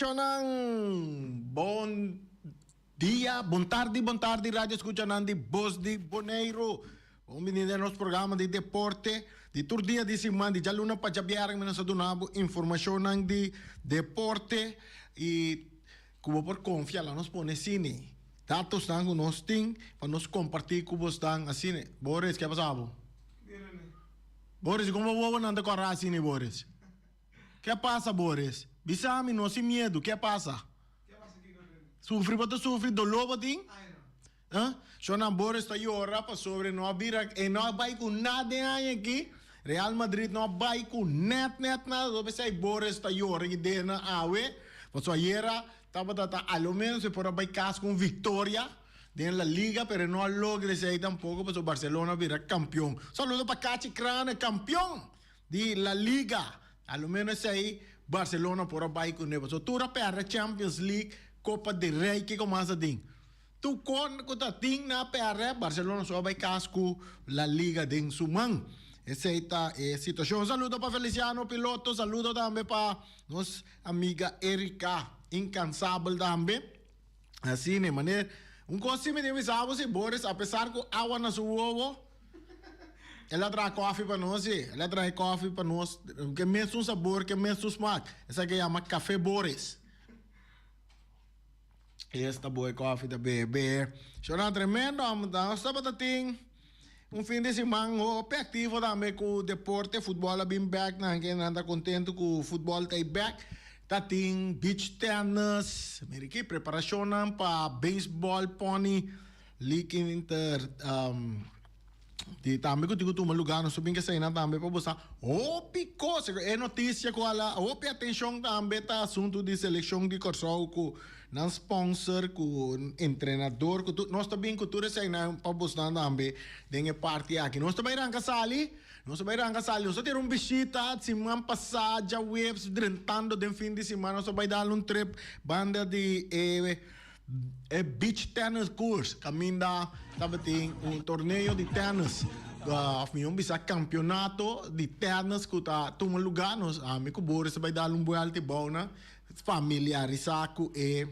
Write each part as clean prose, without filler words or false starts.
shonnan. Bon dia, bon tardi, bon tardi radio escuchanan di Bos di Boneiru. Bon bini den nos programa di deporte di tur dia di siman di djaluna pa djabièrnè mi nos a duna bo informashonnan di deporte i ku bo por konfia la nos pone asina datosnan ku nos tin pa nos kompartí ku bosnan asina. Boris, ke a pasa bo? Boris, kon bo wowonan ta kòrda asina Boris? Ke a pasa Boris? Bisa mi no sin miedu, ke a pasa? Sufri bo ta sufri, doló bo tin? Huh? Shonan Boris ta yora pasobra e no a bira, e no a bai ku nada den aña aki. Real Madrid no a bai ku nèt nèt nada. Lo p'esei Boris ta yora aki den awe. Pasobra ayera tabata ta a lo menos e por a bai kas ku un viktoria den La Liga, pero e no a logra esei tampoko pasobra Barcelona a bira kampion. Saludo pa Kachi Crane, kampion di La Liga. A lo menos esei Barcelona por a bai kuné. Pasobra tur a pèrdè Champions League, Copa del Rey, kiko mas a tin? Tur kon ku ta tin na pèrdè, Barcelona so a bai kas ku La Liga den su man. Esei ta e situashon. Saludo pa Feliciano Piloto, saludo tambe pa nos amiga Erika Incansabel tambe. Asina e manera. Un kos si mi tin bisa bo si Boris apesar ku awa na su wowo, el a traha kòfi pa nos si. El a traha e kòfi pa nos ke mesun sabor, ke mesun smak. Esaki yama Café Boris. Esta boe koffie ta bebe. Shona tremendo amo ta. Nos tabata tin un fin di siman hopi activo tambe cu deporte. Futbol a bin bek. Nan ke nan ta contento cu futbol ta e bek. Ta tin beach tennis. Mira aki preparacionnan pa baseball pony league inter. Di tambe ku tin ku tuma lugá nos ta bin keseinan tambe pa bo sa hopi kos. E notisia ku a hopi atenshon tambe ta asuntu di selekshon di Kòrsou ku nan sponsor, ku entrenador, ku tur. Nos ta bin ku tur eseinan pa bosnan tambe den e parti aki. Nos ta bai ranka sali, nos ta bai ranka sali. Nos ta tira un bishita siman pasá djaweps drentando den fin di siman nos ta bai dal un trip banda di e. E beach tennis course kaminda tabatin un torneo di tennis of mihó bisa kampionato di tennis ku ta tuma lugá. Nos ami ku Boris ta bai dal un buelta i bou nan familiarisá ku e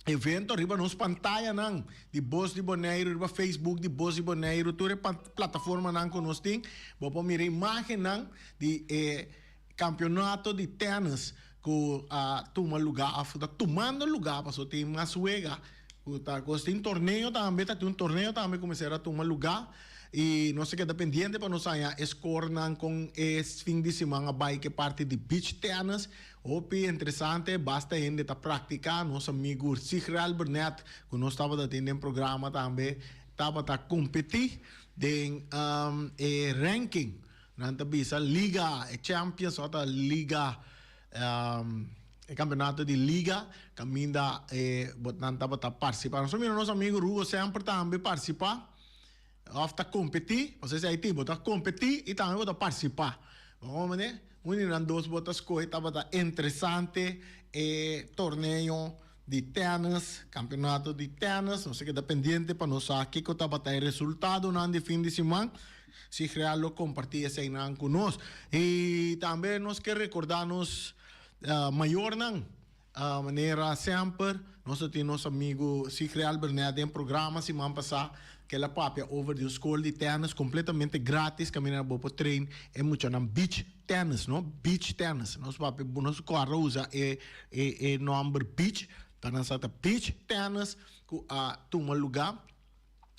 evento riba nos pantayanan di Bos di Boneiru, riba Facebook di Bos di Boneiru, tur e plataformanan ku nos tin bo por mira imágennan di e Kampionato di tènis ku a tuma lugá òf ta tumando lugá pasobra tin mas wega ku ta kos tin torneo tambe ta tin un torneo tambe ku mester a tuma lugá i nos ta keda pendiente pa nos haña e skornan kon e fin di siman a bai ku e parti di beach tènis hopi interesante basta hende ta praktiká nos amigu Sigrel Burnett ku nos tabata tin den programa tambe tabata kompetí den e ranking. Nan ta bisa liga, e champions ota liga, e campeonato di liga caminda e nan tabata participa. Nos a mira nos amigo Rugo semper tambe participa of ta competi, pasobra esei tin, bo ta competi y tambe bo ta participa. Bo comprende? Un di nan dos bo ta scoge tabata interesante e torneo di tennis, campeonato di tennis. Nos a keda pendiente pa nos sa kico tabata e resultadonan di fin di siman. Sigreal lo comparti eseinan cu nos. Y tambe nos ke recorda nos mayornan, manera semper nos ta tin nos amigo Sigreal Bernet den programa siman pasa ke el a papia over di un school di tennis completamente gratis caminda bo por train e muchanan beach tennis, no? Beach tennis. Nos papia, nos corda usa e e nomber beach pa nan sa ta beach tennis cu a tuma luga.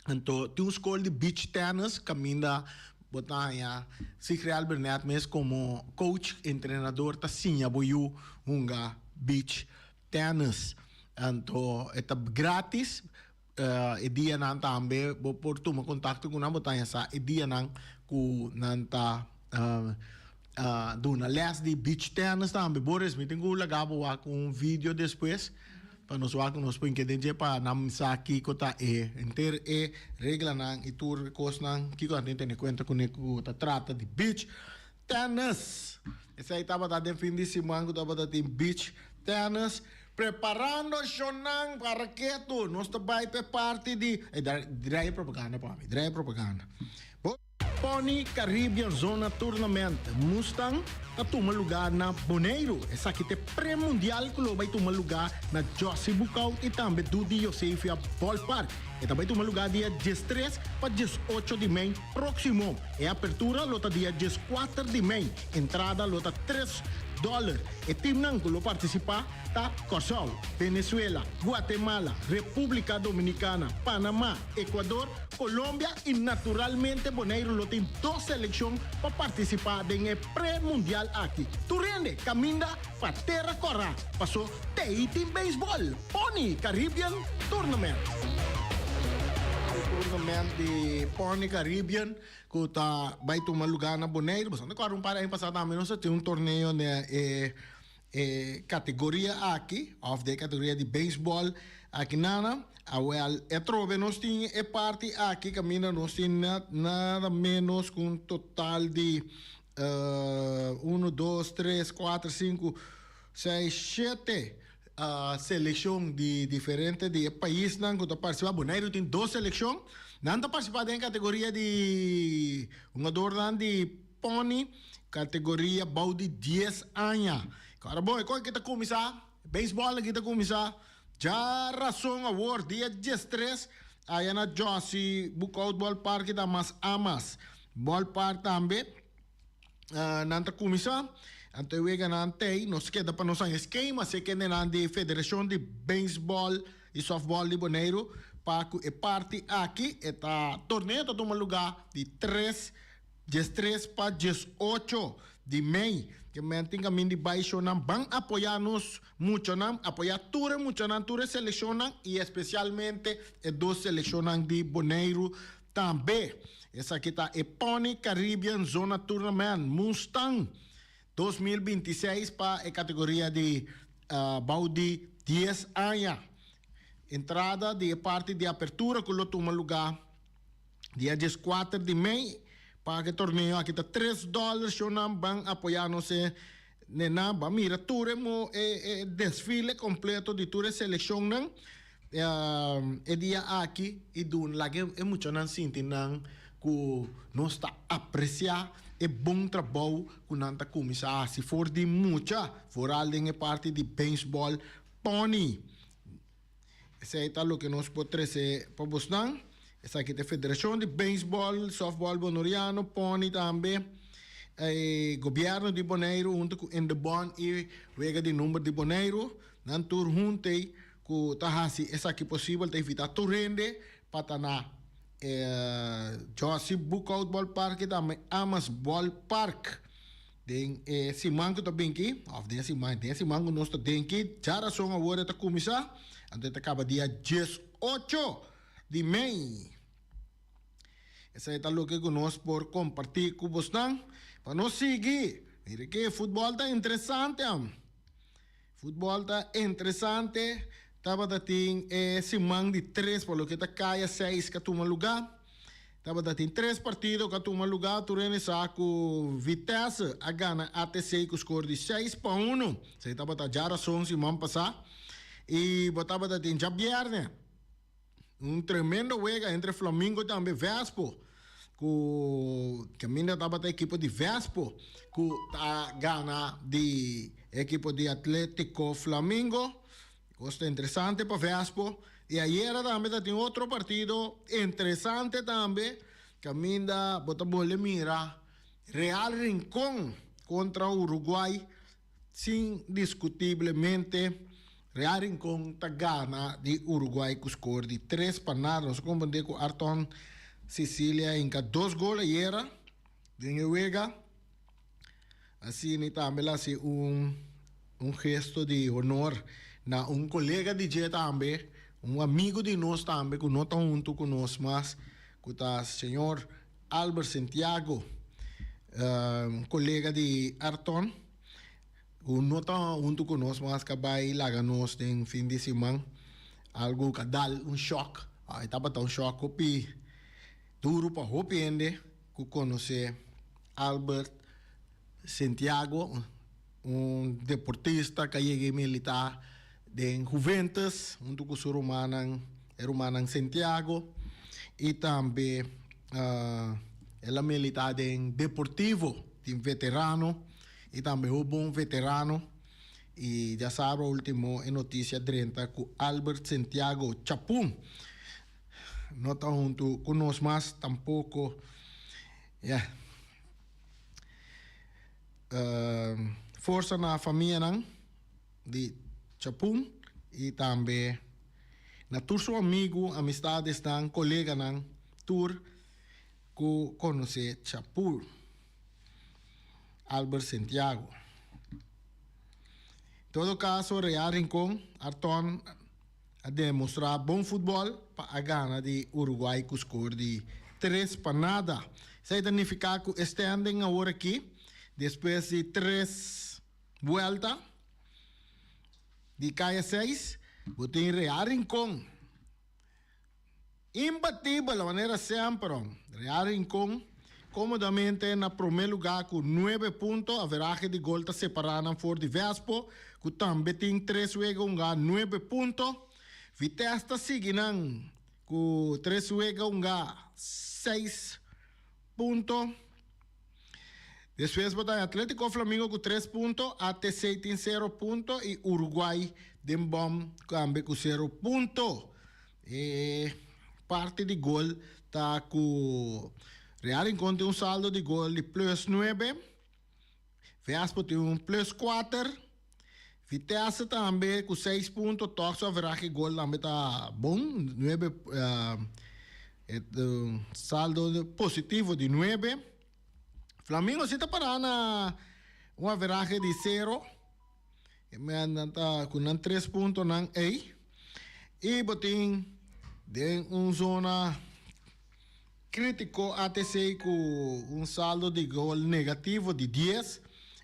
Anto tin un skol di beach tennis kaminda bo ta haña Sigrial Bernet mes komo coach, entrenador ta siña bo yu hunga beach tennis. Anto e ta gratis, e dianan tambe bo por tuma kontakto ku nan, bo ta haña sa e dianan ku nan ta duna les di beach tennis tambe. Boris, mi tin ku laga bo wak un video despues pa nos wak ku nos por hinke den dje pa nan sa kiko ta e henter e reglanan i tur e kosnan kiko nan tin tene kuenta kuné ku ta trata di beach tennis. Esei tabata den fin di siman ku tabata tin beach tennis. Preparando shonnan para ketu nos ta bai pa e parti di, e drai propaganda pa mi, drai propaganda. Pony Caribbean Zona Tournament Mustang ta tuma lugá na Boneiru. Esaki ta e pre-mundial ku lo bai tuma lugá na Jossy Boekhoudt i tambe Dudi Josephia Ballpark. E ta bai tuma lugá dia diestres pa diesocho di mei próksimo. E apertura lo ta dia dieskuater di mei. Entrada lo ta tres dòler. E timnan ku lo partisipá ta Kòrsou, Venezuela, Guatemala, Repúblika Dominikana, Panamá, Ecuador, Colombia y naturalmente Boneiru lo tin dos seleccion pa participa den e pre-mundial aki. Tur hende caminda pa Tera Cora paso tei tin beisbol Pony Caribbean Tournament. E tournament di Pony Caribbean cu ta bay tuma lugar na Boneiru. Boso no ta corda un par aña pasa tambe nos a tin un torneo na e E categoria aki, of den e categoria di baseball aki nana, awel e atrobe nos tin e parti aki caminda nos tin nada menos cu un total di uno, dos, tres, cuater, cinco, seis, shete seleccion di diferente di e paisnan cu ta participa. Boneiru tin dos seleccion, nan ta participa den e categoria di hungadornan di Pony, categoria bou di dies aña. Ora bon, e koe aki ta cuminsa, baseball aki ta cuminsa djarason awor, dia diestres, aya na Jossy Boekhoudt Ballpark ta mas Amas Ballpark tambe nan ta cuminsa. Anto e weganan tey, nos keda pa nos haña skema, si e kendenan di Federacion di Baseball y Softball di Boneiru pa cu e parti aki, e ta torneo ta tuma luga di tres Diestres pa diesocho di mei, ke men tin kamin di bai shownan ban apoyá nos muchanan, apoyá tur e muchanan, tur e selekshonnan i espesialmente e dos selekshonnan di Boneiru tambe. Esaki ta e Pony Caribbean Zona Tournament Mustang 2026 pa e kategoria di bou di dies aña. Entrada di e parti di apertura ku lo tuma lugá. Dia dieskuater di mei pa e torneo aki ta tres dòler shownan ban apoyá nos e nenan ban mira tur e mo e e desfile kompleto di tur e selekshonnan e dia aki i duna laga e muchanan sinti nan ku nos ta apresiá e bon trabou ku nan ta kuminsá hasi for di mucha foral den e parti di beisbòl pony. Esei ta loke nos por trese pa bosnan. Esaki ta e Federashon di Beisbòl, Sòftbòl Bonoriano, Pony tambe, e Gobièrnu di Boneiru huntu ku Indebon i Wega di Number di Boneiru. Nan tur huntu ei ku ta hasi esaki posibel, ta invitá tur hende pa ta na e Jossy Boekhout Ballpark i tambe Amas Ballpark. Den e siman ku ta bin ki, òf den e siman, den e siman ku nos ta den ki, djarason awor e ta kuminsá, anto e ta kaba dia diesocho di mei. Esei ta loke ku nos por kompartí ku bosnan. Pa nos sigui, mira ke futbòl ta interesante am. Futbòl ta interesante, tabata tin e siman di tres pa loke ta kaya seis ka tuma lugá. Tabata tin tres partido ku a tuma lugá, tur hende sa ku Vitesse a gana ATC ku skor di seis pa uno. Esei tabata djarason siman pasá. I bo tabata tin djabièrnè un tremendo wega entre Flamingo tambe Vespo ku kaminda tabata ekipo di Vespo ku ta gana di ekipo di Atletico Flamingo. Kos ta interesante pa Vespo. I ayera tambe ta tin otro partido interesante tambe kaminda bo ta bole mira Real Rincon kontra Uruguay sin diskutiblemente Real Rincon ta gana di Uruguay ku skor di tres pa nada. Nos a komprende ku Arton Cecilia hinka dos gol ayera den e wega. Asina tambe el a hasi un un gesto di honor na un kolega di dje tambe, un amigu di nos tambe ku no ta huntu ku nos mas, ku ta señor Albert Santiago, un kolega di Arton, ku no ta huntu ku nos mas ku a bai laga nos den fin di siman, algu ku a dal un shòk, e tabata un shòk hopi duru pa hopi hende ku konosé. Albert Santiago, un deportista ku a yega e militá den Juventus huntu ku su rumannan, e rumannan Santiago i tambe El a milita den Deportivo, tin veterano y tambe hopi bon veterano. Y djasabra ultimo e noticia drenta cu Albert Santiago Chapun no ta hunto cu nos mas tampoco. Ya. Forsa na famianan di Chapun y tambe na tur su amigu, amistadesnan, coleganan, tur cu conoce Chapul. Albert Santiago. En todo caso Real Rincon Arton a demostra bon futbol pa a gana di Uruguay cu score di 3-0. Esey ta nifica cu e standing awor aki despues di tres buelta di Kaya 6 bo tin Real Rincon Imbatibel manera semper. Real Rincon komodamente na promé lugá ku nuebe punto. Averahe di gol ta separá nan for di Vespo ku tambe tin tres wega hungá nuebe punto. Vitesse ta sigui nan ku tres wega hungá seis punto. Despues bo ta Atletico Flamingo ku tres punto, ATC tin sero punto i Uruguay den bòm tambe ku sero punto. E parti di gol ta ku Real Rincon tin un saldo di gol di plus nuebe, Vespo tin un plus kuater, Vitesse tambe ku seis punto, tòg su averahe gol tambe ta bon, nuebe saldo positivo di nuebe. Flamingo si ta pará na un averahe di sero. Nan ta ku nan tres puntonan ei. I bo tin den un zona krítiko ATC ku un saldo di gol negativo di dies.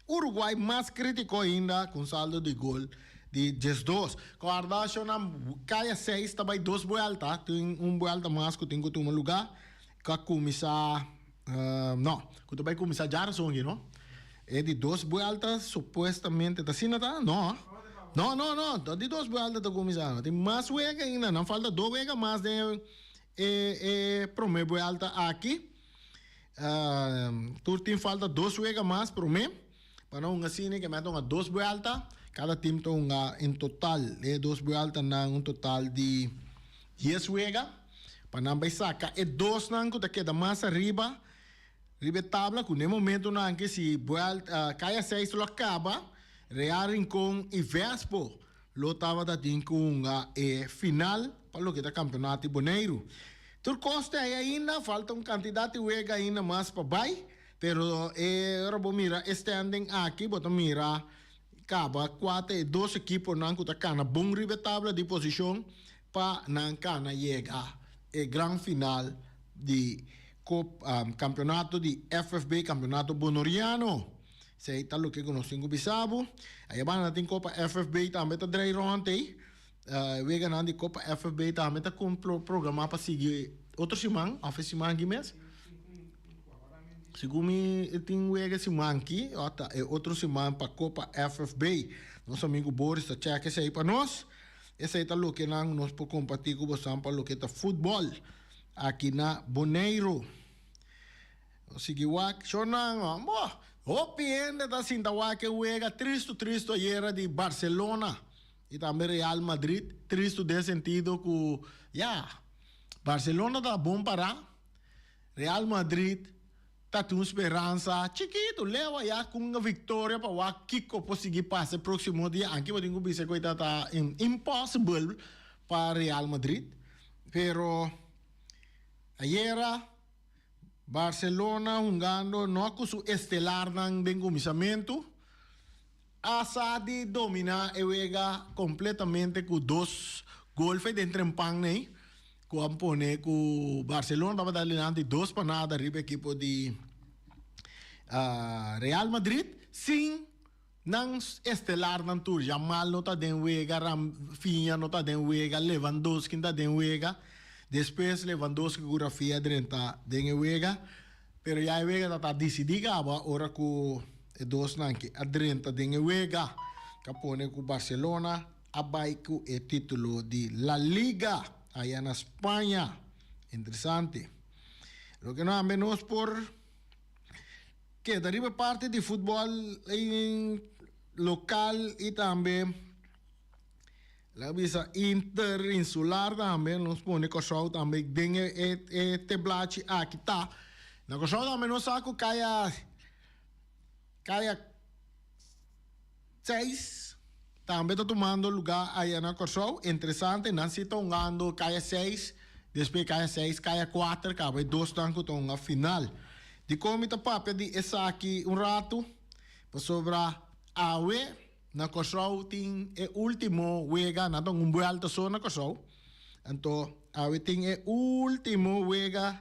Uruguay mas krítiko ainda ku un saldo di gol di 12. Kòrda shownan kaya seis ta bai dos buèlta. Tin un buèlta mas ku tin ku tuma lugá ku a kuminsá. No, ku ta bai kuminsá djarason aki, no? E di dos buelta supuestamente ta asina ta? No. No, no, no, ta di dos buelta ta kuminsá. Tin mas wega ainda, nan falta dos wega mas den e e promé buelta aki. Tur tin falta dos wega mas promé pa nan hunga asina ke mester hunga dos buelta. Kada tim ta hunga en total e dos bueltanan un total di dies wega. Pa nan bai saka e dosnan ku ta keda mas ariba riba e tabla ku na e momentunan aki si buelta kaya seis lo a kaba, Real Rincon i Vespo lo tabata tin ku hunga e final pa loke ta kampeonato di Boneiru. Tur kos ta ei ainda, falta un kantidat di wega ainda mas pa bai, pero e ora bo mira e standing aki bo ta mira kaba kua ta e dos ekiponan ku ta kana bon riba e tabla di posishon. Pa nan kana yega e gran final di kop kampeonato di FFB, Kampeonato Bonoriano. Esei ta loke ku nos tin ku bisa bo. Aya banda tin Kopa FFB tambe ta drei rònt ei. E weganan di Kopa FFB tambe ta kon programá pa sigui otro siman òf e siman aki mes. Segun mi e tin wega e siman aki òf ta e otro siman pa Kopa FFB. Nos amigu Boris ta chèk esei pa nos. Esei ta loke nan nos por kompartí ku bosan pa loke ta futbòl aki na Boneiru. Nos sigui wak shornan bo hopi hende ta sinta wak e wega tristu tristu ayera di Barcelona i tambe Real Madrid. Tristu den sentido ku ya Barcelona ta bon pará, Real Madrid Ta tin un speransa chikitu leu aya cu un victoria pa wak kico por sigui pasa e proximo dia. Anke bo tin cu bisa cu e ta ta impossible pa Real Madrid. Pero ayera Barcelona hungando no cu su estelarnan den cuminsamento a sa di domina e wega completamente cu dos gol fe den trempan ney. Ku a pone ku Barcelona tabata dilanti 2-0 riba ekipo di Real Madrid sin nan estelarnan tur. Yamal no ta den wega, Rafinha no ta den wega, Lewandowski no ta den wega. Despues Lewandowski ku Rafinha drenta den e wega, pero ya e wega ta disidí kaba ora ku e dosnan ki a drenta den e wega. Ku a pone ku Barcelona a bai ku e título di La Liga aya na Spaña. Interesante. Loke no ambe nos por keda riba parti di futbol lokal i tambe laga bisa interinsular tambe nos pone Kòrsou tambe den e teblachi aki ta. Na Kòrsou tambe nos sa ku kaya kaya seis tambe ta tumando lugá aya na Kòrsou. Interesante, nan si ta hungando kaya seis, despues kaya seis, kaya kuater, kaba e dosnan ku ta hunga final. Dikon mi ta papia di esaki un ratu? Pasobra awe na Kòrsou tin e último wega, nan ta hunga un buèlta so na Kòrsou, anto awe tin e último wega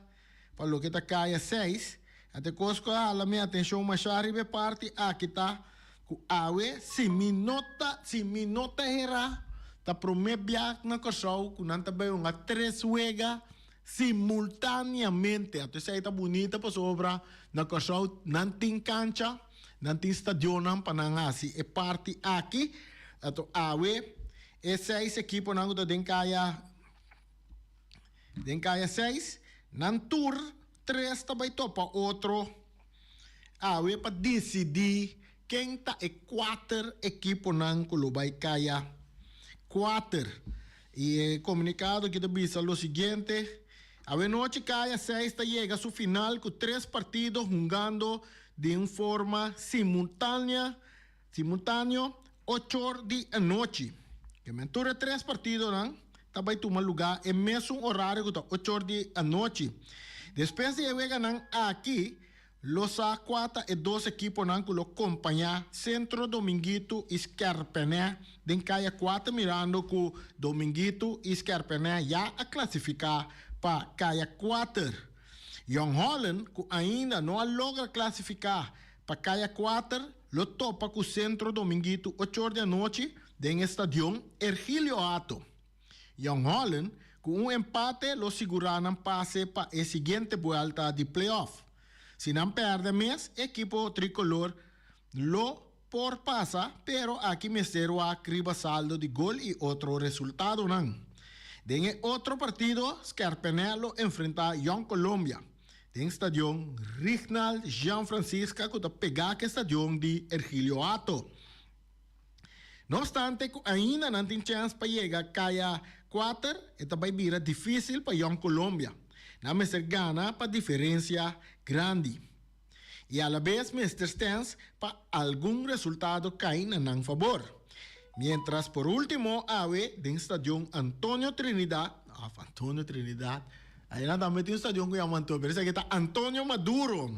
pa loke ta kaya seis. Anto e kos ku a hala mi atenshon mashá riba e parti aki ta ku awe si mi no ta si mi no ta herá ta promé biaha na Kòrsou ku nan ta bai hunga tres wega simultáneamente. Anto esei ta bunita pasobra na Kòrsou nan tin kancha, nan tin stadionnan pa nan hasi e parti aki. Anto awe e seis ekiponan ku ta den kaya Den kaya seis, nan tur tres ta bai topa otro awe pa disidí ken ta e kuater ekiponan ku lo bai kaya kuater. I e komunikado aki ta bisa lo siguiente, Awe nochi kaya seis ta yega su final ku tres partido hungando di un forma simultánea Simultáneo, ochor di anochi. Ke men tur e tres partidonan ta bai tuma lugá e mesun orario ku ta ochor di anochi. Despues di e weganan aki, lo sa kua ta e dos ekiponan ku lo kompañá Centro Dominguito i Skèrpènè den kaya kuater mirando ku Dominguito i Skèrpènè ya a klasifiká pa kaya kuater. Jong Holland ku ainda no a logra klasifiká pa kaya kuater, lo topa ku Centro Dominguito ochor di anochi den e stadion Ergilio Hato. Jong Holland ku un empate lo sigurá nan pase pa e siguiente buelta di play-off. Si nan pèrdè mes e ekipo tricolor lo por pasa pero aki mester wak riba saldo di gol i otro resultadonan. Den e otro partido Skerpenè lo enfrentá Jong Colombia. Den stadion Rignald Jean Francisca ku ta pegá ku e stadion di Ergilio Hato. No opstante ku ainda nan tin chèns pa yega kaya kuater, e ta bai bira difísil pa Jong Colombia. Nan mester gana pa diferensia grandi. I alabes mester stèns pa algun resultado kai na nan fabor. Miéntras por último awe den stadion Antonio Trinidad, òf Antonio Trinidad, ayina tambe tin un stadion ku yama Antonio, pero esaki ta Antonio Maduro.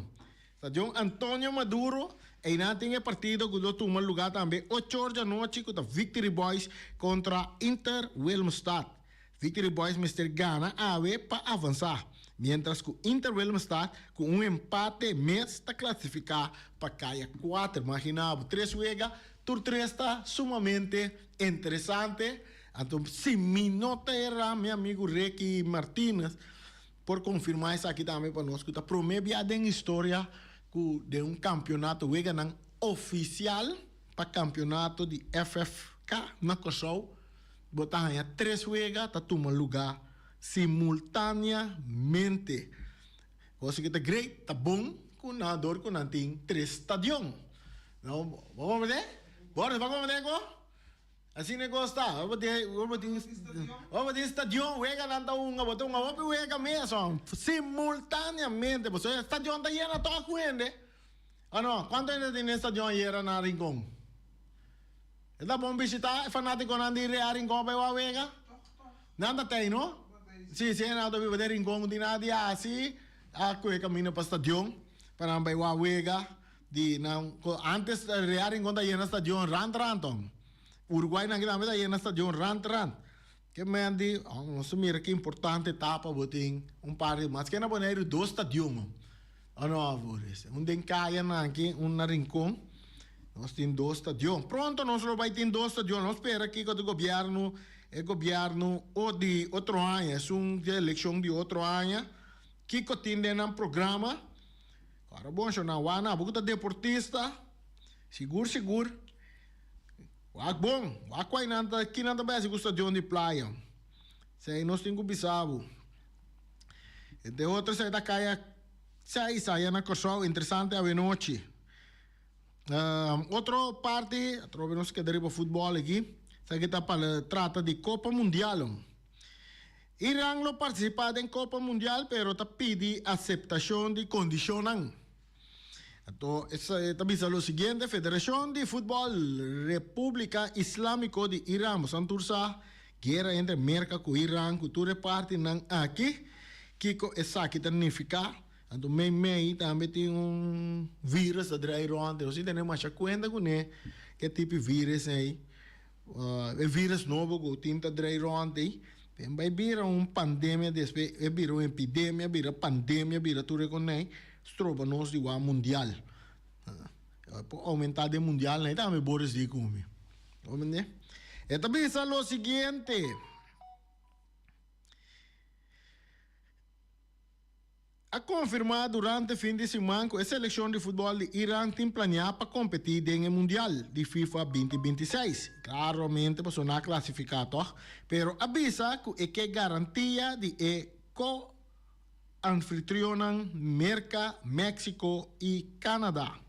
Stadion Antonio Maduro, einan tin e partido ku lo tuma lugá tambe ocho or djanochi ku ta Victory Boys kontra Inter Willemstad. Victory Boys mester gana awe pa avansá, miéntras ku Inter Willemstad ku un empate mes ta klasifiká pa kaya kuater. Maginá bo, tres wega, tur tres ta sumamente interesante. Anto si mi no ta erá, mi amigu Ricky Martinez por konfirmá esaki tambe pa nos ku ta promé bia den historia ku den un kampionato weganan ofisial pa kampionato di FFK na Kòrsou, Bo ta haña tres wega ta tuma lugá simultáneamente. Cosa ku ta great, ta bon ku nan dor ku nan tin tres stadion. No, bo comprende? Boris, bo comprende ko? Asina e kos ta. Bo tin, bo tin, bo tin stadion, weganan ta hunga, bo ta hunga hopi wega mes, simultáneamente. Pasobra e stadion ta yena tòg ku hende. O no? Kuantu hende tin den stadion ayera na Rincon? E ta bon bishita e fanaticonan di Real Rincon pa e wak wega? Nan ta tei no? Si, si nan ta biba den Rincon ku tin nada di hasi, a kohe kaminda pa stadion pa nan bai wak wega di nan. Antes Real Rincon ta yena stadion rant rant hom. Uruguay nan tambe ta yena stadion rant rant. Ke men di, nos ta mira ki importante ta pa bo tin un par di, maske na Boneiru dos stadion hom. O no, Boris? Un den kaya nan aki, un na Rincon. Nos tin dos stadion. Pronto nos lo bai tin dos stadion. Nos spera kiko di gobierno, e gobierno o di otro aña, esun di eleccion di otro aña, kiko tin den nan programa. Ora bon shona wak nan, bo ku ta deportista, sigur sigur, wak bon, wak kuai nan ta, ki nan ta bai hasi ku stadion di playa. Esei nos tin ku bisa bo. Entre otro esei ta kaya. Seis aya na Kòrsou, interesante awenochi. Otro parti, atrobe nos keda riba futbòl aki, esaki ta pa trata di Kopa Mundial. Iran lo partisipá den Kopa Mundial pero ta pidi aseptashon di kondishonnan. Anto e ta bisa lo siguiente, Federashon di Futbòl Repúblika Islámiko di Iran, boso tur sa guera entre Merka ku Iran ku tur e partinan aki, kiko esaki ta nifiká? Anto mei mei tambe tin un virus ta drai rond, nos tin tene masha kuenta kuné ke tipo virus ei, e virus nobo ku tin ta drai rond ei, den bai bira un pandemia despues e bira un epidemia, bira pandemia, bira tur e konei, stroba nos di wak mundial. Por aumenta den mundial nei tambe Boris di ku mi. E ta bisa lo siguiente. A konfirmá durante fin di siman ku e selekshon di futbòl di Iran tin planiá pa kompetí den e Mundial di FIFA 2026. Klaramente pasobra nan a klasifiká tòg, pero a bisa ku e ke garantia di e ko-anfitrionnan Merka, Meksiko i Kanada.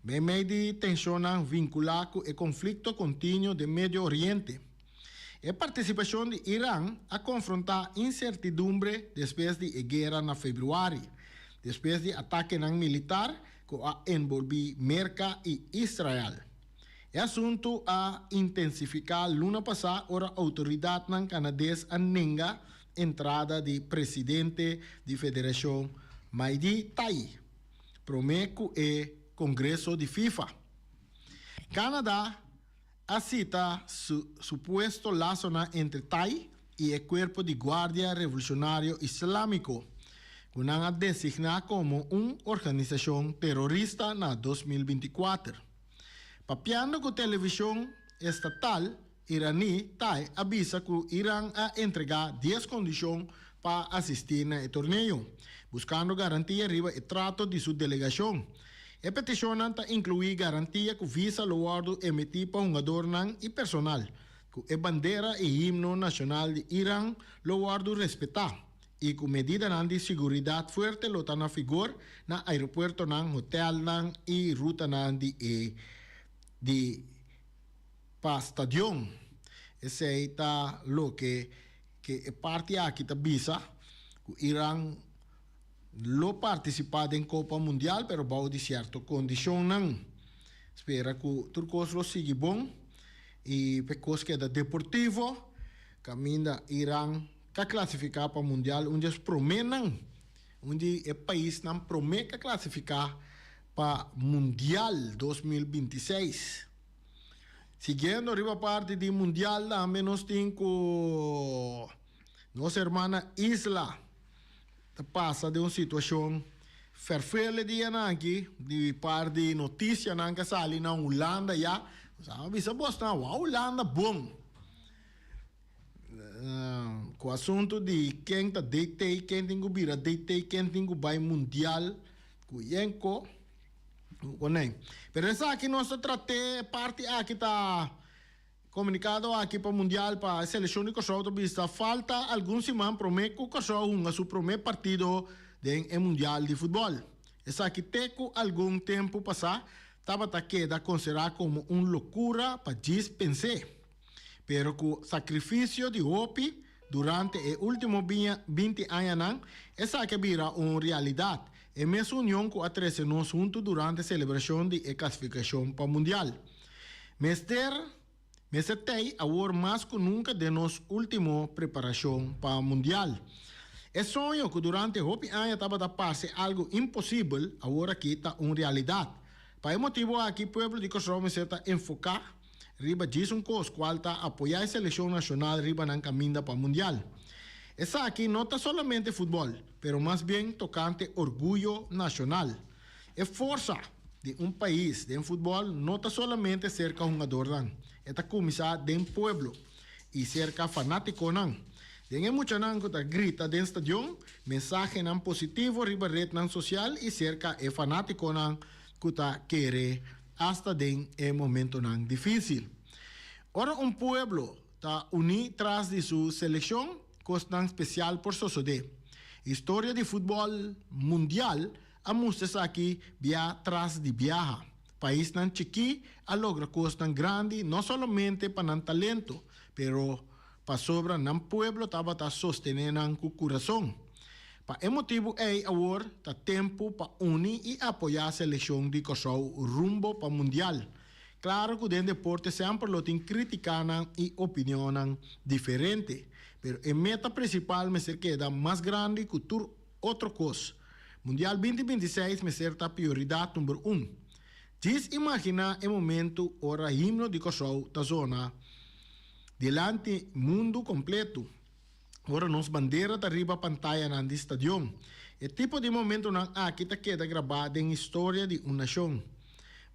Meimei di tenshonnan vinkulá ku e konflikto kontinuo den Medio Oriente. E partisipashon di Iran a konfrontá insertidumbre despues di e guera na februari, despues di atakenan militar ku a enbolbí Merka i Israel. E asuntu a intensifiká luna pasá ora outoridatnan kanades a nenga entrada di presidente di federashon Mahdi Tai promé ku e kongreso di FIFA. Kanada a cita su supuesto lasonan entre Tai y e Cuerpo di Guardia Revolucionario Islamico, cu nan a designa como un organisacion terorista na 2024. Papiando cu television estatal iraní, Tai a bisa cu Iran a entrega dies condicion pa asisti na e torneo, buscando garantia riba e trato di su delegacion. E petishonnan ta inkluí garantia ku visa lo wòrdu emití pa hungadornan i personal, ku e bandera i himno nashonal di Iran lo wòrdu respetá i ku medidanan di siguridat fuerte lo ta na figor na aeropuertonan, hotelnan i rutanan di e di pa stadion. Esei ta loke ke e parti aki ta bisa ku Iran Lo partisipá den Kopa Mundial pero bou di sierto kondishonnan. Spera ku tur kos lo sigui bon i p'e kos keda deportivo kaminda Iran ta klasifiká pa Mundial un di es proménan, un di e paisnan promé ka klasifiká pa Mundial 2026. Siguiendo riba parti di Mundial tambe nos tin ku nos hermana Isla. Ta pasa den un situacion ferfele dianan aki, di par di noticianan ke sali na Hulanda ya. Nos a bisa bosnan, wou Hulanda bon. Cu asunto di ken ta DT, ken tin cu bira DT, ken tin cu bay mundial, cu yenco, cu nee. Pero esaki nos ta trate, parti aki ta. Komunikado aki pa Mundial pa e selekshon di Kòrsou ta bisa falta algun siman promé ku Kòrsou hunga su promé partido den e Mundial di futbòl. Esaki te ku algun tempu pasá tabata keda konsiderá komo un lokura pa djis pens'é. Pero ku sakrifisio di hopi durante e último 20 añanan esaki a bira un realidat, e mes union ku a trese nos huntu durante selebrashon di e klasifikashon pa Mundial. Mester mester tei awor mas ku nunka den nos último preparashon pa Mundial. E soño ku durante hopi aña tabata parse algu imposibel, awor aki ta un realidat. Pa e motibu aki pueblo di Kòrsou mester ta enfoká riba djis un kos, kual ta apoyá e selekshon nashonal riba nan kaminda pa Mundial. Esaki no ta solamente futbòl, pero mas bien tokante orguyo nashonal. E forsa di un pais den futbòl no ta solamente serka hungadornan, e ta kuminsá den pueblo i serka fanátikonan. Den e muchanan ku ta grita den stadion mensahenan positivo riba retnan sosial i serka e fanátikonan ku ta kere asta den e momentonan difísil. Ora un pueblo ta uní tras di su selekshon, kosnan spesial por sosodé. Historia di futbòl mundial. a mustra esaki bia tras di biaha. Paisnan chikí a logra kosnan grandi no solamente pa nan talento, pero pasobra nan pueblo tabata sostené nan ku kurason. Pa e motibu ei awor ta tempu pa uni i apoyá selekshon di Kòrsou rumbo pa Mundial. Klaro ku den deporte semper lo tin krítikanan i opinionnan diferente, pero e meta prinsipal mester keda mas grandi ku tur otro kos. Mundial 2026 mester ta prioridat number un. Djis imaginá e momentu ora himno di Kòrsou ta zona dilanti mundu kompletu, ora nos bandera ta riba pantayanan di stadion. E tipo di momentunan aki ta keda grabá den historia di un nashon.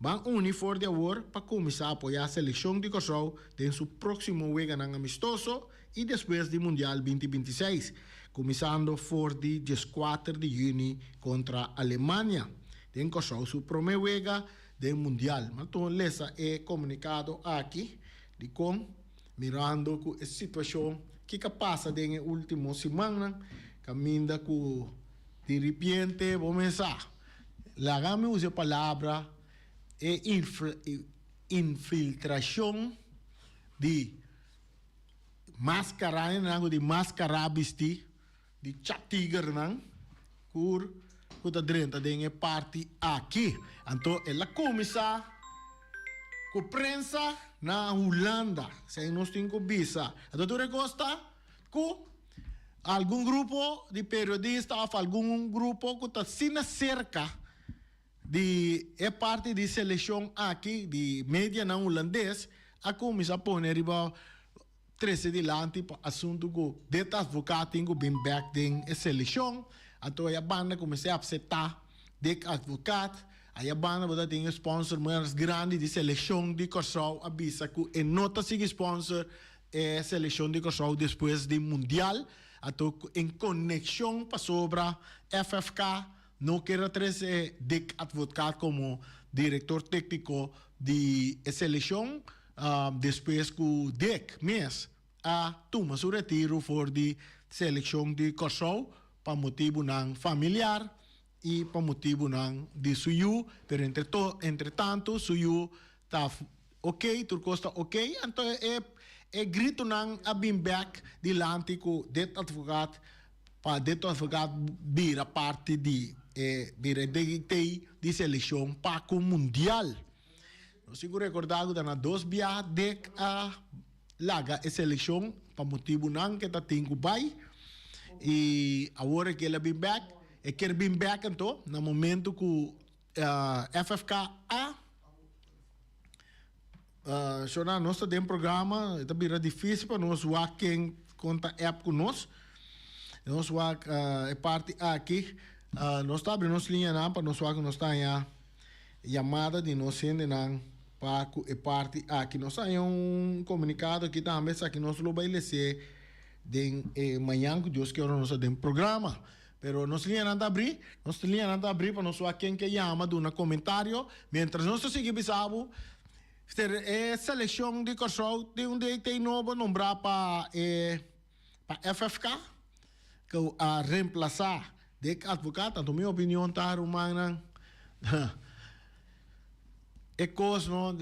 Ban uni for di awor pa kuminsá apoyá selekshon di Kòrsou den su próksimo weganan amistoso i despues di Mundial 2026, kuminsando for di 14 di yüni kontra Alemania den Kòrsou su promé wega den Mundial. M'a tuma lesa e komunikado aki dikon mirando ku e situashon kiko a pasa den e último simannan kaminda ku diripiente bo mesa laga mi usa e palabra e infiltrashon di maskara nan ku di maskara bisti di chatigernan kur ku ta drenta den e parti aki. Anto el a kuminsá ku prensa na Hulanda, esei nos tin ku bisa. Anto tur e kos ta ku algun grupo di periodista òf algun grupo ku ta asina serka di e parti di selekshon aki di medianan hulandes a kuminsá pone riba trese dilanti pa asuntu ku dit advocaat tin ku bin bek den e selekshon. Anto aya banda kuminsá apseptá Dick Advocaat. Aya banda bo ta tin e sponsor mas grandi di selekshon di Kòrsou a bisa ku e no ta sigui sponsor e selekshon di Kòrsou despues di mundial. Anto en konekshon pasobra FFK no kier a trese Dick Advocaat komo direktor tékniko di e selekshon despues ku Dick mes a tuma su retiro for di selekshon di Kòrsou pa motibunan familiar i pa motibunan di su yu, pero entre to entre tantu su yu ta ok, tur kos ta ok, anto e e gritonan a bin bèk dilanti ku Dick Advocaat pa Dick Advocaat bira parti di e bira e DT di selekshon pa ku mundial. Nos tin ku rekordá ku ta na dos biaha Dick a laga e selekshon pa motibunan ke ta tin ku bai i awor e kel a bin bèk, e kier bin bèk anto na momento ku FFK a Shona nos ta den programa e ta bira dificil pa nos wak ken kon ta app ku nos. Nos wak e parti aki nos ta abri nos liñanan pa nos wak ku nos ta haña yamada di nos hendenan pa ku e parti aki. Nos a haña un komunikado aki tambe esaki nos lo bai les'é den e mañan ku Dios ke ora nos ta den programa. Pero nos liñanan ta abrí, nos liñanan ta abrí pa nos wak ken ke yama duna komentario. Mientras nos ta sigui bisa bo, e selekshon di Kòrsou tin un DT nobo nombrá pa e pa FFK ku a remplasá Dick Advocaat. Anto mi opinion ta rumannan e kos no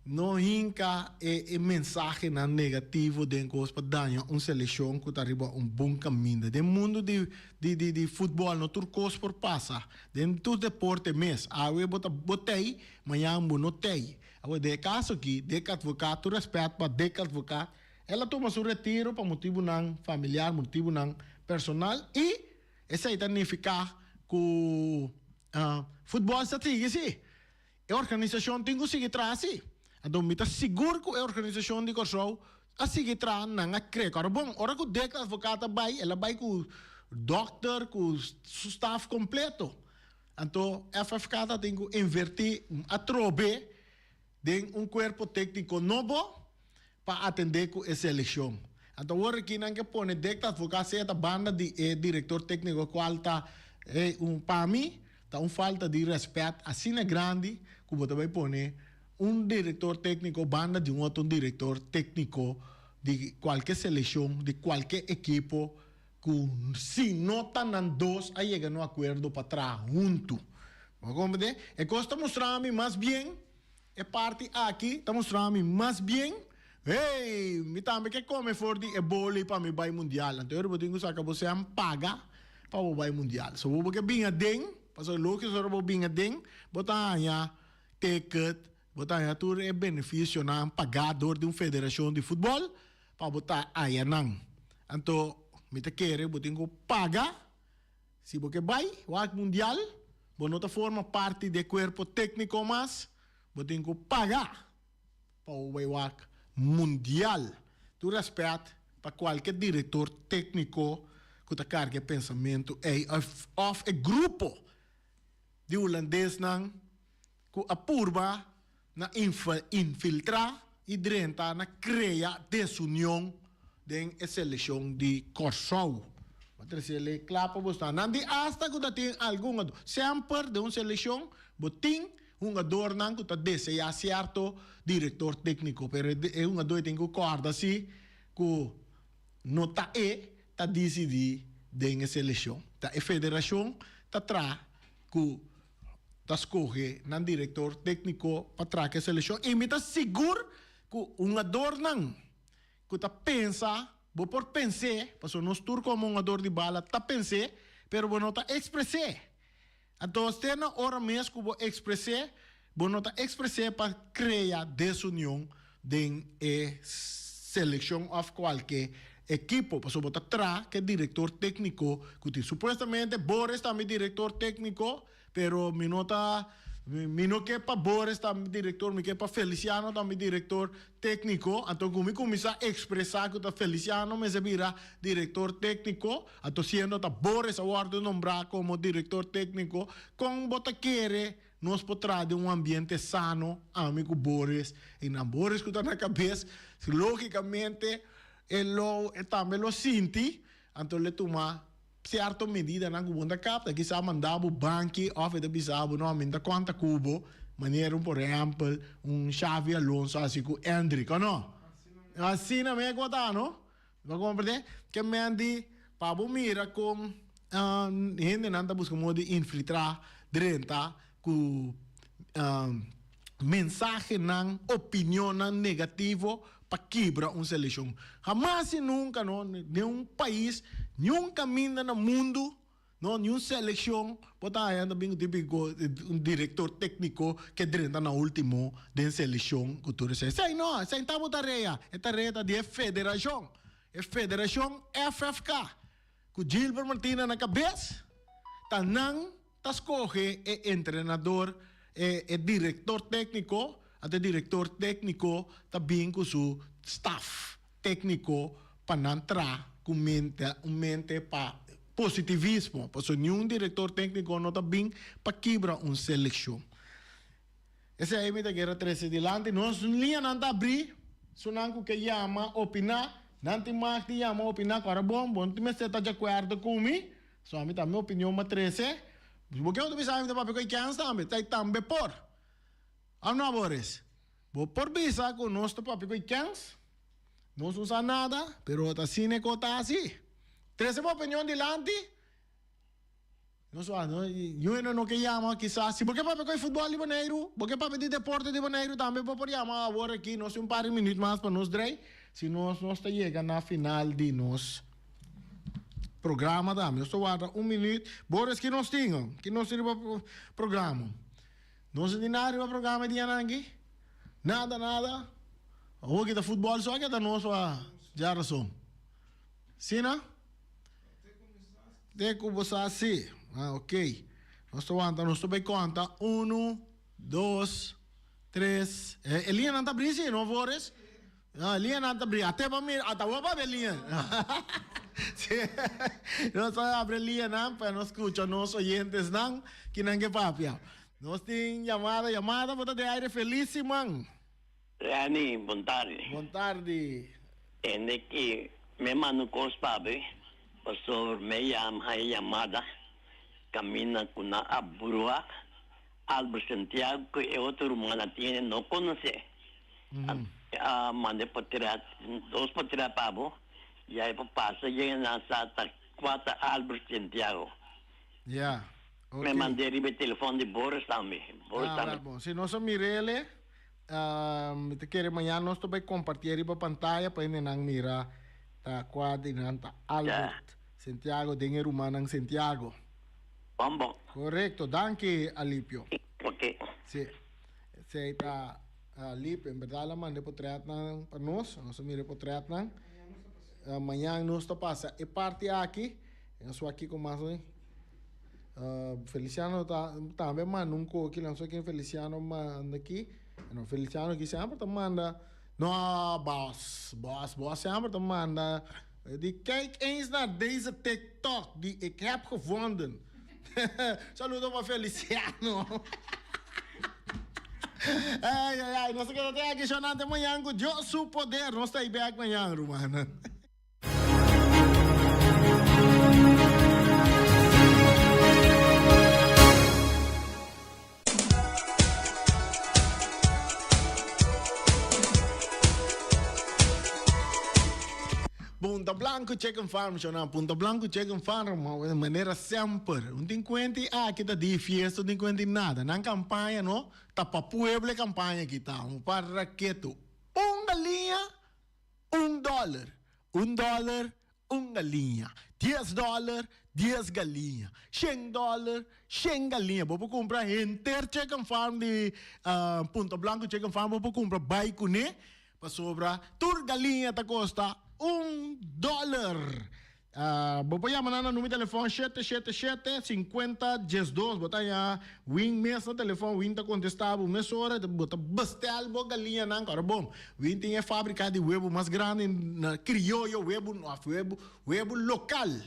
no hinka e e mensahenan negativo den kos pa daña un selekshon ku ta riba un bon kaminda. Den mundu di di di di futbòl no tur kos por pasa. Den tur deporte mes awe bo ta bo tei mañan bo no tei. Awor den e kaso aki Dick Advocaat tur rèspèt pa Dick Advocaat el a tuma su retiro pa motibunan familiar motibunan personal i esei ta nifiká ku futbòl sa sigui si. E organisashon tin ku sigui traha si. Anto mi ta sigur ku e organisashon di Kòrsou a sigui traha, nan a kre. Ora bon, ora ku Dick Advocaat a bai, el a bai ku dòkter, ku su staf kompleto. Anto FFK ta tin ku invertí atrobe den un kuerpo tékniko nobo pa atendé ku e selekshon. Anto awor aki nan ke pone Dick Advocaat sea ta banda di e direktor tékniko kual ta un pa mi ta un falta di rèspèt asina grandi ku bo ta bai pone un direktor tékniko banda di un otro direktor tékniko di kualke selekshon di kualke ekipo. ku si no ta nan dos a yega na un akuerdo pa traha huntu. Bo a komprendé? E kos ta mustra mi mas bien, e parti aki ta mustra mi mas bien, hey, mi tambe ke kome for di e boli pa mi bai mundial. Anto bo tin ku saka bo sèn paga pa bo bai mundial. So bo ke bin aden, pasobra lógiko ora bo bin aden, bo ta haña ticket, bo ta haña tur e benefisionan pagá dor di un federashon di futbòl pa bo ta aya nan. Anto mi ta kere bo tin ku paga si bo ke bai wak mundial, bo no ta forma parti di e kuerpo tékniko mas, bo tin ku paga pa bo bai wak mundial. Tur rèspèt pa kualke direktor tékniko ku ta karga e pensamentu ei òf e grupo di hulandesnan ku a purba na infiltrá i drenta na krea desunion den e selekshon di Kòrsou. Bo a trese lei kla pa bo sta. Nan di asta ku ta tin algun hungador. Semper den un selekshon bo tin hungadornan ku ta deseá sierto direktor tékniko, pero e hungador e tin ku kòrda si ku no ta e ta disidí den e selekshon. Ta e federashon ta traha ku ta skohe nan direktor tékniko pa traha e selekshon i mi ta sigur ku hungadornan ku ta pensa, bo por pens'é, pasobra nos tur komo hungador di bala ta pens'é, pero bo no ta ekspres'é. Anto te na ora mes ku bo ekspres'é, bo no ta ekspres'é pa krea desunion den e selekshon òf kualke ekipo, pasobra bo ta traha ku e direktor tékniko ku tin. Supuestamente Boris ta mi direktor tékniko, pero mi no ta, mi no ke pa Boris ta mi direktor, mi ke pa Feliciano ta mi direktor tékniko. Anto ku mi kuminsá ekspresá ku ta Feliciano mester bira direktor tékniko, anto siendo ta Boris a wòrdu nombrá komo direktor tékniko, kon bo ta kere Nos por traha den un ambiente sano, ami ku Boris i nan. Boris ku ta na kabes, lógikamente e lo e tambe lo sinti, anto lo e tuma sierto medidanan ku bo no ta kapta. Kisas manda bo banki òf e ta bisa bo, no, mi no ta konta ku bo, manera un por ehèmpel un Xavi Alonso hasi ku Endrick, òf no? Asina mes ku a ta, no? Bo a komprende? Ke men di pa bo mira kon hendenan ta buska modo di infiltra drenta ku mensahenan, opinionnan negativo pa kibra un selekshon. Hamas i nunka no, den un pais, niun kaminda na mundu No, niun seleccion bo ta haya ta bin típico un director técnico ke drenta na ultimo den seleccion ku tur esei. Esei no, esei ta bo tarea. E tarea ta di e federacion. E federacion FFK ku Gilbert Martina na kabes ta nan ta skohe e entrenador, e e director técnico, anto e director técnico ta bin ku su staff. Tékniko pa nan tra ku mente un mente pa positivismo, pasobra niun direktor tékniko no ta bin pa kibra un selekshon. Esei mi ta kere trese dilanti. Nos liñanan ta abrí, sunan ku ke yama opiná, nan tin mag di yama opiná ku ora bon, bo no tin mester ta djakuerdo ku mi, so ami ta mi opinion m'a trese. Bo ke otro bisa mi ta papia ku e kèns tambe, ta tambe por. Òf no, Boris? Bo por bisa ku nos ta papia ku e kèns? Nos no sa nada, pero ta asina e kos ta hasi. Trese bo opinion dilanti. Nos wak, no, yu no ke yama kisas. Si bo ke papia ku e futbòl di Boneiru, bo ke papia di deporte di Boneiru tambe bo por yama awor aki. Nos tin un par di minüt mas pa nos drei, si nos nos ta yega na final di nos programa tambe. Nos ta warda un minüt. Boris, ki nos tin? Ki nos tin riba programa? Nos no tin nada riba programa e dianan aki. Nada, nada. Awor ki ta futbol so a keda nos pa djarason. Si no? Te ku bo sa si. Ah, ok. Nos ta wanta, nos ta bai konta. Uno, dos, tres. E liñanan ta abrí si, no Boris? No, e liñanan ta abrí. Ate pa mira, ata bo papia liña. Si. Nos ta abri e liñanan pa nos skucha nos oyentesnan kinan ke papia. Nos tin yamada, yamada bo ta den aire felis siman. Rani, bon tardi. Bon tardi. Hende ki me manda un kos pa bo, pasobra me yama haña yamada kaminda ku nan a brua Albert Santiago ku e otro rumannan tin hende no konosé. A manda e potret, dos potret pa bo, ya e por pasa yega nan sa ta. Kua ta Albert Santiago. Ya, Mi ok. mand'é riba e telefòn di Boris tambe. Boris Ah, tambe. wèl bon. Si nos a mir'é, mi ta kere mañana nos ta bai kompartié riba pantaya pa hendenan mira ta kua di nan ta Albert Santiago den e rumannan Santiago. Bon bon. Korekto, danki Alipio. Ok. Si, esei ta Alipio. En bèrdat el a manda e potrètnan pa nos. Nos a mira e potrètnan. Mañan nos ta pasa e parti aki. Nos wak kiko mas hoy. Feliciano ta tambe manda un koki. Nos wak ken Feliciano manda aki. No, Feliciano aki semper ta manda. No, bos, bos, bos semper ta manda. Di kijk eens naar deze TikTok die ik heb gevonden. Saludo pa Feliciano. Ay, ay, ay. Nos ta keda te aki shonante mañan ku Dios su poder. Nos ta bek mañan, rumannan. Punta Blanco Chicken Farm, shona. Punta Blanco Chicken Farm, manera semper. Un tin cuenti aki ta di fiesta, un tin cuenti nada. Nan campaña no, ta pa pueblo e campaña aki ta. Un par raketo. Un galiña, un dollar. Un dollar, un galiña. Dies dollar, dies galiña. Shen dollar, shen galiña. Bo por cumpra henter Chicken Farm di Punta Blanco Chicken Farm, bo por cumpra bay cune. Pasobra tur galiña ta kosta un dòler. Bo por yama nan na numero di telefòn shete shete shete sinkuenta diesdos. Bo ta haña Win mes na telefòn, Win ta kontestá bo mesora. Bo ta bestèl bo galiñanan. Ora bon, Win tin e fábrika di webu mas grandi na krioyo, webu òf webu webu lokal.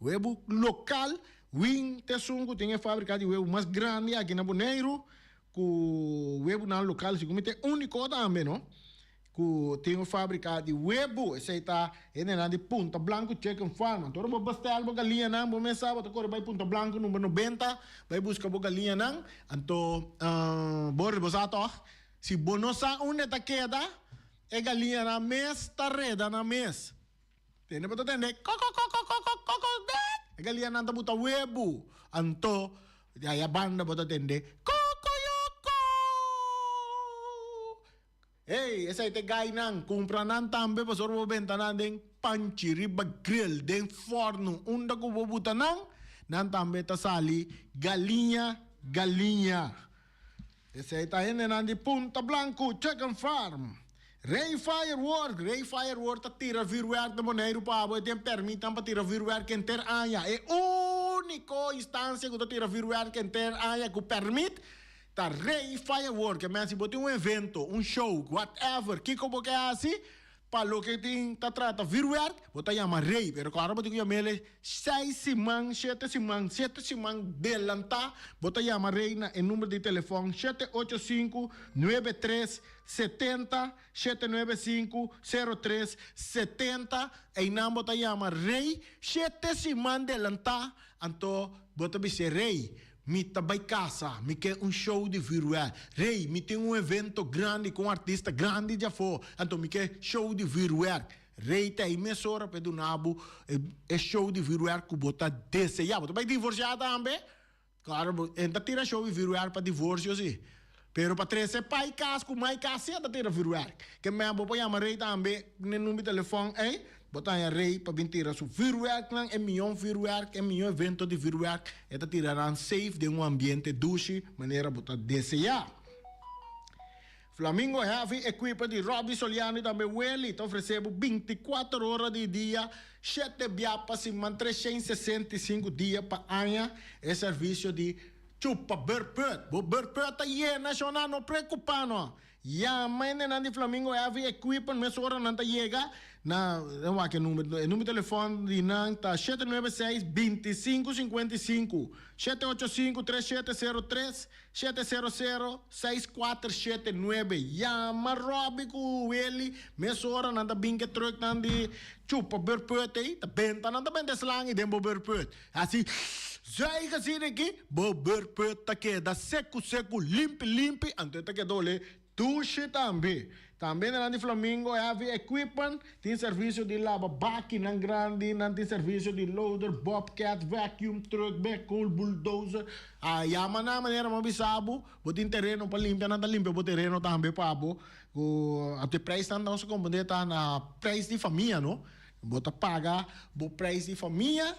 Webu lokal, Win ta esun ku tin e fábrika di webu mas grandi aki na Boneiru. Ku webunan lokal si ku mi ta e úniko tambe no ku tin un fábrika di webu esei ta hendenan di Punta Blanco Chicken Farm anto ora bo bestel bo galiñanan bo mes sa bo ta kore bai Punta Blanco number nobenta bai buska bo galiñanan anto Boris bo sa tòg si bo no sa unda ta keda e galiñanan mes ta reda nan mes. Tende bo ta tende kokokokokokokokok. E galianan ta buta webu. Anto di aya banda bo ta tende kokoyoko. Hey, esei ta e gainan. Kumpra nan tambe pasobra bo benta nan den panchi, riba grill, den fòrnu. Unda ku bo buta nan, nan tambe ta sali galiña galiña. Esei ta hendenan di Punta Blanco Chicken Farm. Rey Firework, Rey Firework ta tira vuurwerk na Boneiru pa abo. E tin permitnan pa tira vuurwerk henter aña. E úniko instancia ku ta tira vuurwerk henter aña ku permit ta Rey Firework. E men si bo tin un evento, un show, whatever, kiko bo ke hasi, Pa loke tin ta trata vuurwerk, bo ta yama rey, pero ku ora bo tin ku yam'el e seis siman, shete siman, shete siman delantá, bo ta yama rey na e number di telefòn shete ocho sinku, nuebe tres, setenta, shete nuebe sinku, sero tres, setenta, einan bo ta yama rey shete siman delantá, anto bo ta bis'é rey, Mi ta bai casa, mi ke un show di vuurwerk. Rey, mi tin un evento grandi cu un artista grandi di afo, anto mi ke show di vuurwerk. Rey ta ei mesora pa e duna bo e show di vuurwerk cu bo ta desea. Bo ta bai divorcia tambe? Claro, bo e ta tira show di vuurwerk pa divorcio si. Pero pa trece pai cas cu mai cas si e ta tira vuurwerk. Ke men bo por yama Rey tambe n'e number di telefon ei. Bo ta haña Rey pa bin tira su vuurwerknan, e mion vuurwerk, e mion evento di vuurwerk, e ta tira nan safe den un ambiente dushi manera bo ta deseá. Flamingo Heavy Equipa di Robby Soliano y tambe Welly ta ofresé bo bintikuater ora di dia, shete bia pa siman, 365 dia pa aña e servisio di chupa beurput. Bo beurput ta yena shona, no preocupa no. Yama hendenan di Flamingo Heavy Equipment mesora nan ta yega na wak e number e number telefon di nan ta shete nuebe seis binti sinku sinkuenta i sinku shete ocho sinku tres shete sero tres shete sero sero seis kuater shete nuebe yama Robby ku Willy mesora nan ta bin ke trucknan di chupa beurput ei ta benta nan ta benta e slang ei den bo beurput hasi zuig asina aki bo beurput ta keda seku seku limpi limpi anto e ta keda ole dushi tambe. Tambe nan di Flamingo Heavy Equipment tin servisio di laba bakinan grandi, nan tin servisio di loader, bobcat, vacuum truck, backhoe, bulldozer. A yama nan manera mi a bisa bo, bo tin tereno pa limpia, nan ta limpia bo tereno tambe pa bo. Ku e prijsnan nos a komprende ta na prijs di famia no. Bo ta paga bo prijs di famia.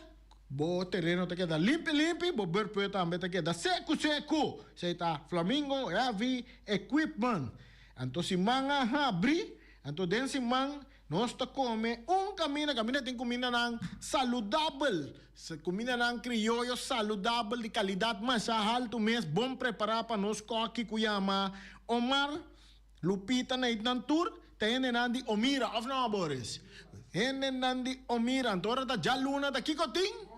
Bo tereno ta keda limpi limpi, bo beurput tambe ta keda seku seku. Esei ta Flamingo Heavy Equipment. Anto siman a habri, anto den siman nos ta kome un kaminda, kaminda tin kumindanan saludabel, kumindanan krioyo saludabel di kalidat masha haltu mes, bon prepará pa nos kòki ku yama Omar. Lupita na itnan tur ta hendenan di Omira, of no, Boris? Hendenan di Omira. Anto ora ta djaluna ta kiko tin?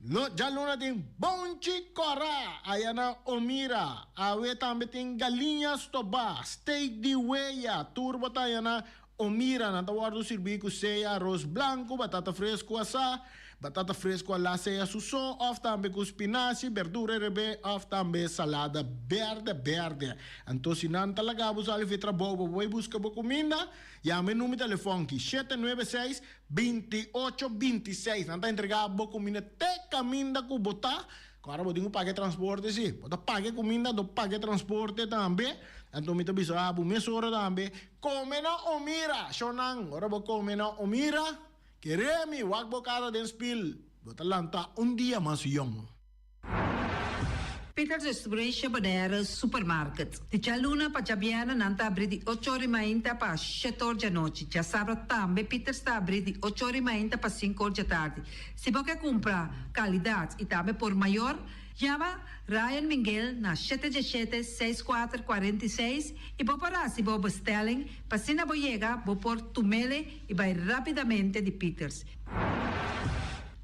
No, djaluna tin bonchi kòrá aya na Omira. Awe tambe tin galiña stobá, steak di weya, tur bo ta aya na Omira. Nan ta wòrdu sirbí ku sea aros blanku, batata fresku asá, batata fresku alá sea su so òf tambe ku spinashi, berdura rebé òf tambe salada bèrdè bèrdè. Anto si nan ta laga bo sali fi trabou pa bo bai buska bo kuminda, yama e number telefòn ki, 796, 28 26. Nan ta entregá bo kuminda te kaminda ku bo ta. Ora bo tin ku paga e transporte si. Bo ta paga e kuminda anto paga e transporte tambe. Anto mi ta bisa bo mesora tambe, Kome na Omira! Shonnan, ora bo kome na Omira, kere mi wak bo kara den spil, bo ta lanta un dia mas yong. Peter Distribution Bonaire Supermarket. Di djaluna pa djabièrnè nan ta abrí di ocho or i mainta pa shete or djanochi. Djasabra tambe Peters ta abrí di ocho or i mainta pa sinku or djatardi. Si bo ke kumpra kalidat i tambe por mayor, yama Ryan Minguel na shete djeshete seis kuater 46 i bo por hasi bo bestelling pa asina bo yega bo por tumele i bai rapidamente di Peters.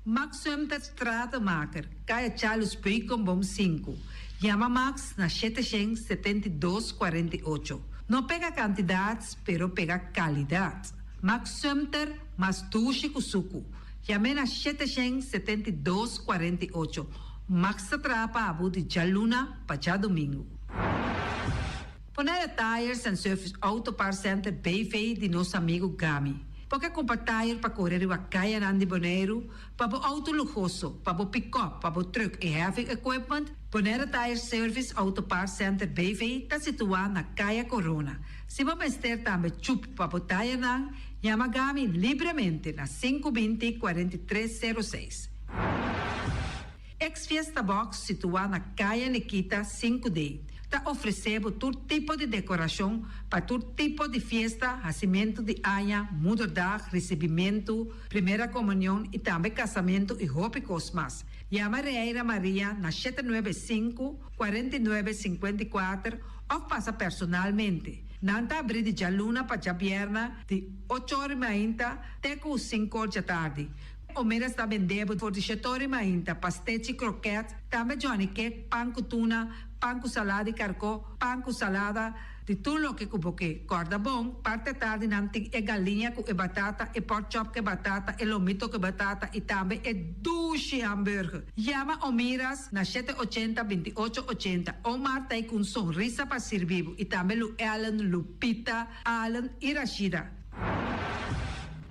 Max Sumter Stratenmaker, Kaya Charles Beukenboom sinku. Yama Max na 772 48. No pega kantidat, pero pega kalidat. Max Sumter, mas dushi ku suku. Yam'é na 772 48. Max ta traha pa abo di djaluna pa djadumingu. Bonaire Tires and Service Auto Parts Center BV di nos amigu Gami. Bo ke kumpra tire pa kore riba kayanan di Boneiru, pa bo outo luhoso, pa bo pikòp, pa bo trùk i heavy equipment? Bonaire Tire Service Auto Parts Center BV ta situá na Kaya Corona. Si bo mester tambe chup pa bo tayernan, yama Gami libremente na 520 43 06. Ex Fiesta Box situá na Kaya Nikita 5D ta ofresé bo tur tipo di dekorashon pa tur tipo di fiesta, hasimentu di aña, moederdag, risibimentu, primera komunion i tambe kasamentu i hopi kos mas. Yama Reira Maria na 795, 49 54 òf pasa personalmente. Nan ta abrí di djaluna pa djabièrnè di ocho or i mainta te ku sinku or djatardi. Omera sta bende bo for di shetor i mainta, pastechi, kroket, tambe Johnny cake, pan ku tuna, pan ku salada di karkó, pan ku salada, di tur loke ku bo ke. Kòrda bon, parti atardi nan tin e galiña ku e batata, e pork chop ku e batata, e lomito ku e batata i tambe e dushi hamburger. Yama Omiras na 780 28 80. Omar ta ei ku un sonrisa pa sirbi bo i tambe Lu Ellen, Lupita, Allen i Rashida.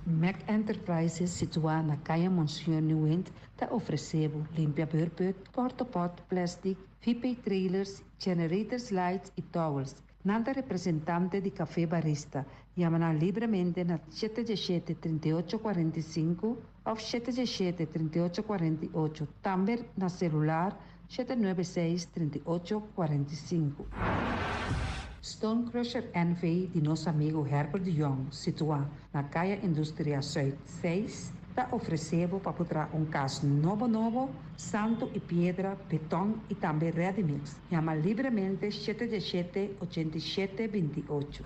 Mac Enterprises situá na Kaya Monseñor Nieuwind ta ofresé bo limpia beurput, portopot, plastic, VP trailers, generators lights i towels. Nan ta representante di Café Barista. Yama nan libremente na 717 38 45 òf 717 38 48, tambe na selular 796 38 45. Stone Crusher NV di nos amigu Herbert de Jong, situá na Kaya Industria Zuid 6, ta ofresé bo pa por traha un kas nobo nobo, santu i piedra, beton i tambe ready mix. Yama libremente 717 87 28.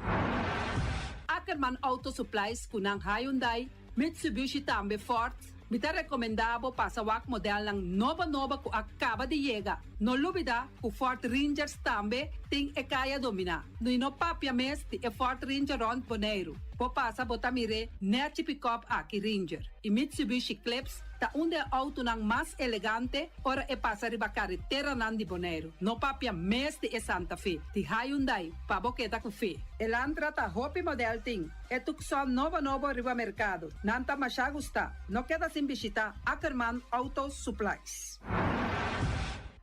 Ackerman Auto Supplies ku nan Hyundai, Mitsubishi tambe Ford. Mi ta rekomendá bo pasa wak modelnan nobo nobo ku a kaba di yega. No lubidá ku Ford Rangers tambe tin e kaya dominá. I no papia mes di e Ford Ranger rònt Boneiru. Bo pasa bo ta mir'é nèchi pikòp aki Ranger. I Mitsubishi Eclipse ta un di e outonan mas elegante ora e pasa riba kareteranan di Boneiru. No papia mes di e Santa Fe di Hyundai pa bo keda ku fe. Elantra ta hopi modèl tin. E Tucson nobo nobo riba merkado. Nan ta mashá gustá. No keda sin bishitá Ackerman Auto Supplies.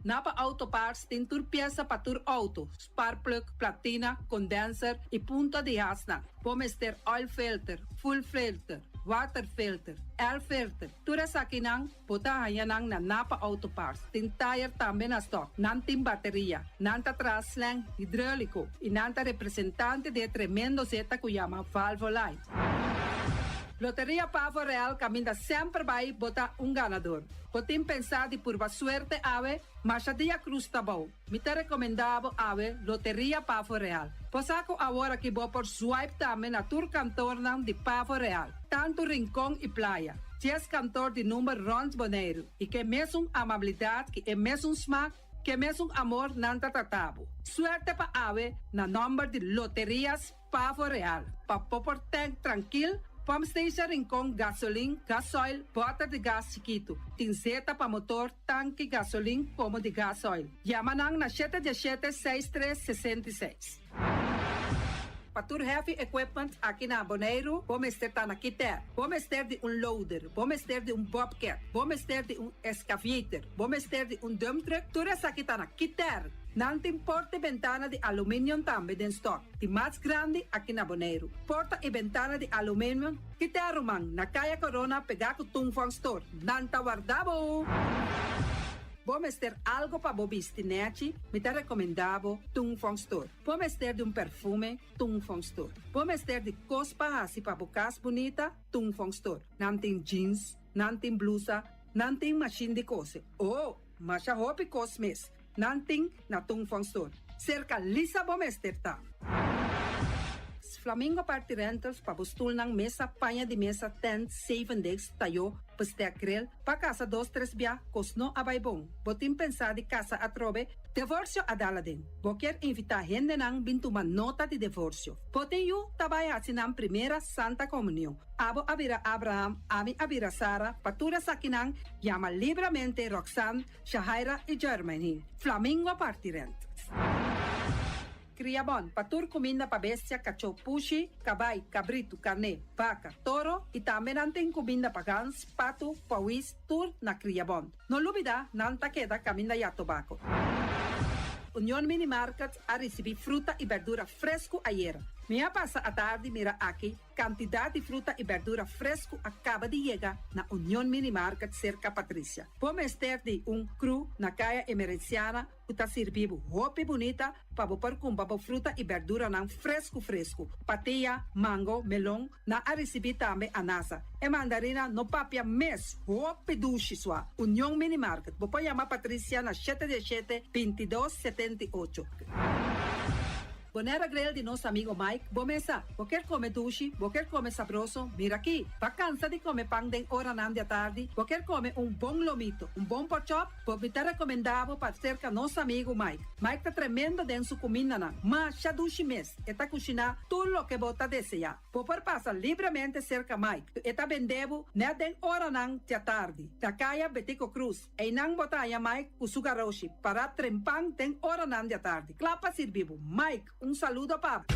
Napa Auto Parts tin tur piesa pa tur outo, sparkplug, platina, condenser i punta di hasnan. Bo mester oil filter, fuel filter, water filter, air filter, tur esakinan bo ta haña nan na Napa Auto Parts. Tin tayer tambe na stock. Nan tin bateria. Nan ta traha slang hidroliko i nan ta representante di e tremendo zeta ku yama Valvoline. Loteria Pavo Real kaminda semper bai bo ta un ganador. Bo tin pensá di purba suerte awe? Masha dia krus ta bou. Mi ta rekomendá bo awe Loteria Pavo Real. Bo sa ku awor aki bo por swipe tambe na tur kantornan di Pavo Real, tantu Rincon i Playa. Dies kantor di number rònt Boneiru i ke mesun amabilidat ki e mesun smak, ke mesun amor nan ta trata bo. Suerte pa awe na nòmber di Loterias Pavo Real, pa bo por tank trankil, pump station Rincon, gasolin, gasoil, bòter di gas chikitu. Tin zeta pa motor, tanki, gasolin komo di gasoil. Yama nan na shete diesshete seis tres 66. Pa tur heavy equipment aki na Boneiru, bo mester ta na Kiter. Bo mester di un loader, bo mester di un bobcat, bo mester di un excavator, bo mester di un dump truck, tur esaki ta na Kiter. Nan tin porta i bentana di aluminium tambe den stock. Di mas grandi aki na Boneiru. Porta i bentana di aluminium Kiter ruman, na Kaya Corona pegá ku Tung Fong Store. Nan ta warda bo! Bo mester algo pa bo bisti nèchi? Mi ta rekomendá bo Tung Fong Store. Bo mester di un perfume? Tung Fong Store. Bo mester di kos pa hasi pa bo kas bunita? Tung Fong Store. Nan tin jeans, nan tin blusa, nan tin mashin di kose. Oh! Masha hopi kos mes. Nan tin na Tung Fong Store. Serka Lisa bo mester ta. Flamingo Party Rentals pa bo stulnan, mesa, paña di mesa, tent, zeven desk, tayó, bestek, grill, pa kasa dos tres bia, kos no a bai bon. Bo tin pensá di kasa atrobe? Devorsio a dal aden. Bo kier invitá hendenan bin tuma nota di devorsio. Bo tin yu ta bai hasi nan primera Santa Komunion. Abo a bira Abraham, ami a bira Sara, pa tur esakinan yama libramente Roxanne, Shahaira i Germany, Flamingo Party Rent. Kriabon, pa tur kuminda pa bestia, kachó, pushi, kabai, kabritu, karné, baka, toro i tambe nan tin kuminda pa gans, patu, pawis, tur na Kriabon. No lubidá, nan ta keda kaminda ya tobako. Union Mini Market a risibí fruta i bèrdura fresku ayera. Mi a pasa atardi mira aki Kantidat di fruta i bèrdura fresku a kaba di yega na Union Mini Market serka Patricia. Bo mester di un kru na Kaya Emerenciana ku ta sirbi bo hopi bunita pa bo por kumpra bo fruta i bèrduranan fresku fresku. Patia, mango, melon, nan a risibí tambe anasa. E mandarina no papia mes, hopi dushi sua. Union Mini Market, bo por yama Patricia na shete diesshete, 22, 78. Bonera Grill di nos amigo Mike, bo mesa. Bo kier come dushi, bo kier come sabroso, mira aki. Bo a cansa di come pan den oranan di atardi, bo kier come un bon lomito, un bon porkchop, bo mi ta recomenda bo pa cerca nos amigo Mike. Mike ta tremendo den su cumindanan, masha dushi mes, e ta cushina tur loke bo ta desea. Bo por pasa libremente cerca Mike, e ta bende bo net den oranan di atardi, na caya Betico Croes. Einan bo ta haña Mike ku su garoshi pará trempan den oranan di atardi, kla pa sirbi bo. Mike, un saludo pa bo.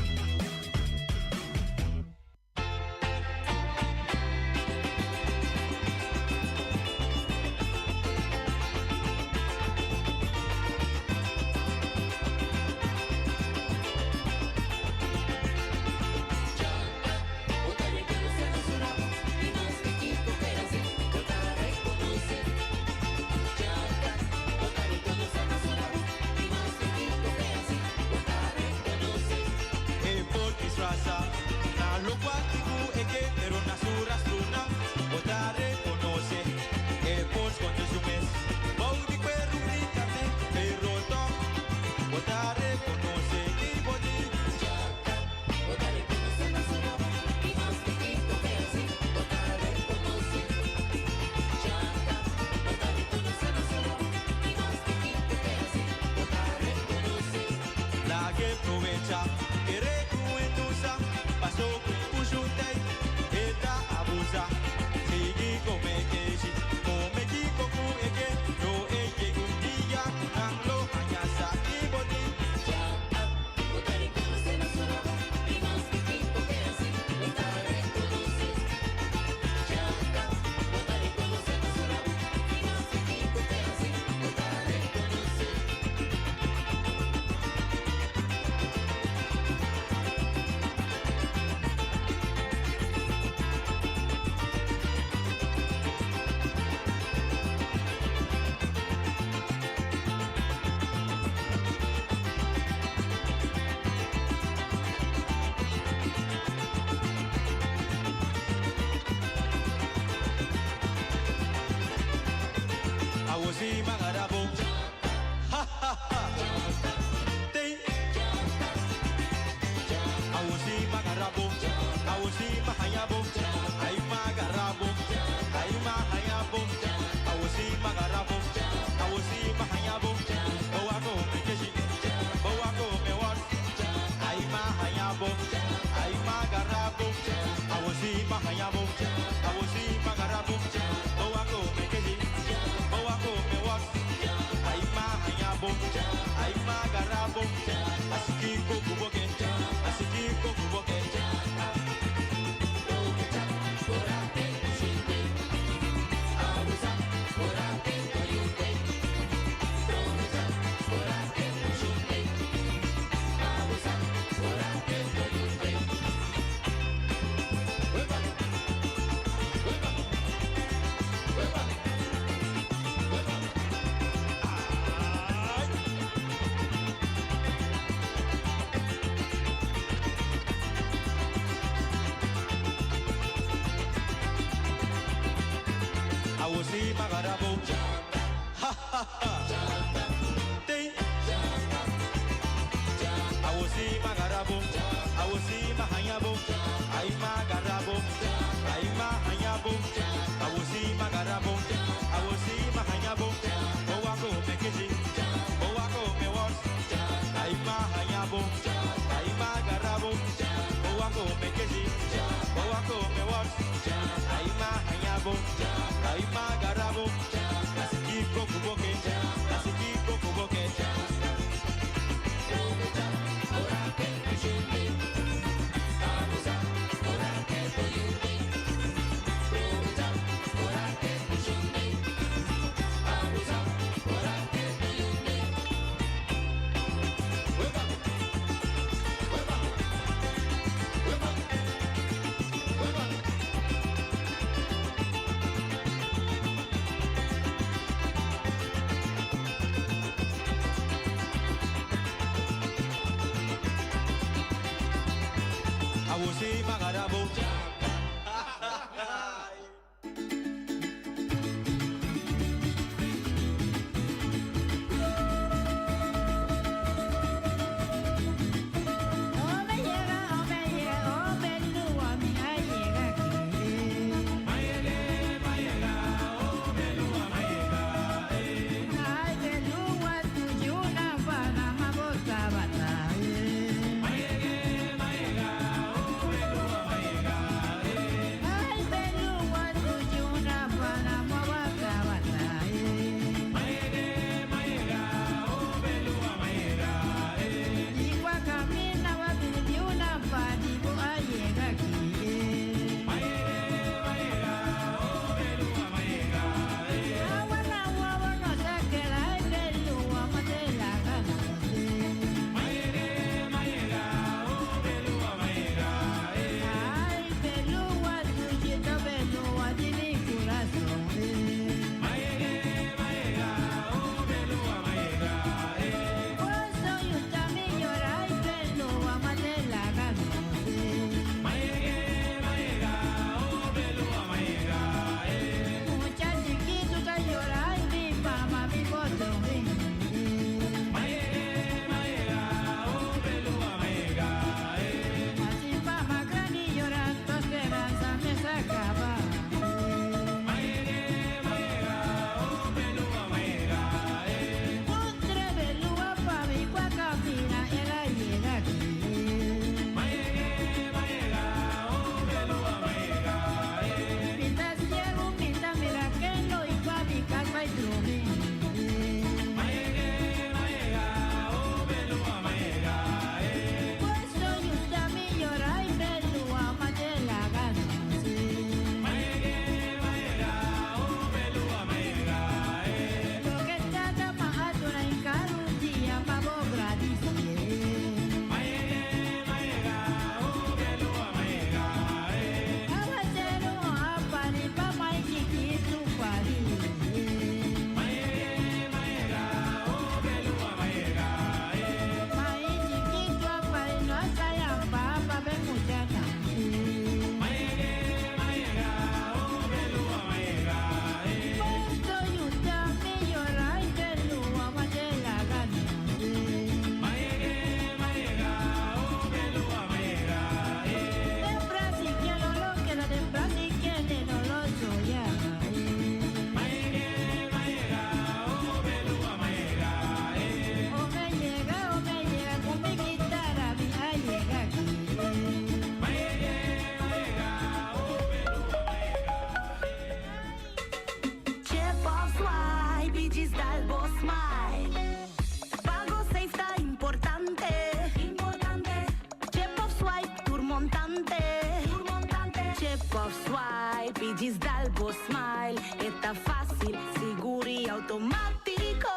swipe i djis dal bo smile. E ta fásil, sigur i outomátiko.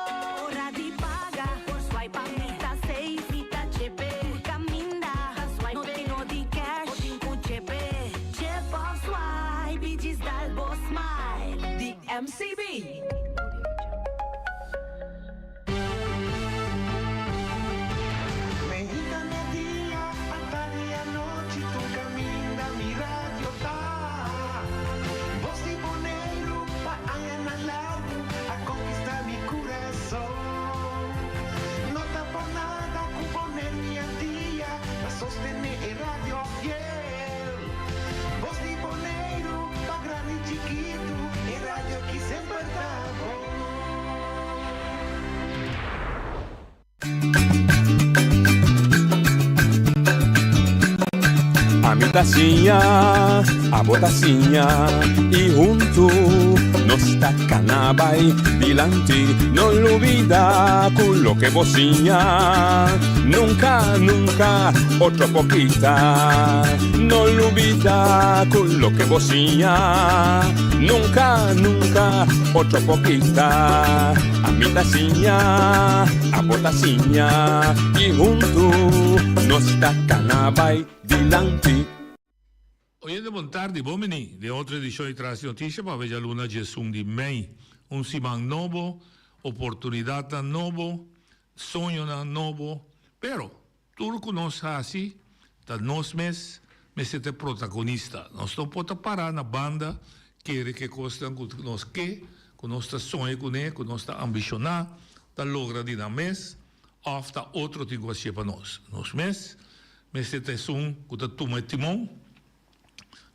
Ora di paga, por swipe pa mi ta safe, mi ta chepe. Tur kaminda ta swipe, no tin no di cash, bo tin ku chepe. Chep òf swipe i djis dal bo smile. Di MCB. Meinta media, atardi anochi, tur kaminda mi radio ta. Bos di Boneiru pa añanan largu a konkistá mi kurason. No ta por nada ku Boneiru i Antia ta sostené e radio fiel. Bos di Boneiru pa grandi i chikitu, e radio ki semper ta bon. Ami ta siña, abo ta siña y huntu nos ta cana bay dilanti. No lubida cu loke bo siña nunca, nunca otro por kita. No lubida cu loke bo siña nunca, nunca otro por kita. Ami ta siña, abo ta siña y huntu nos ta cana bay dilanti. Oyente bon tardi, bon bini den otro edicion di Tras di Noticia pa awe djaluna diesun di mei. Un siman nobo, oportunidadnan nobo, soñonan nobo, pero tur cu nos haci ta nos mes mester ta e protagonista. Nos no por ta para na banda kere ke cosnan cu nos ke, cu nos ta soña cune, cu nos ta ambiciona ta logra di nan mes of ta otro tin cu hacié pa nos. Nos mes mester ta esun cu ta tuma e timon,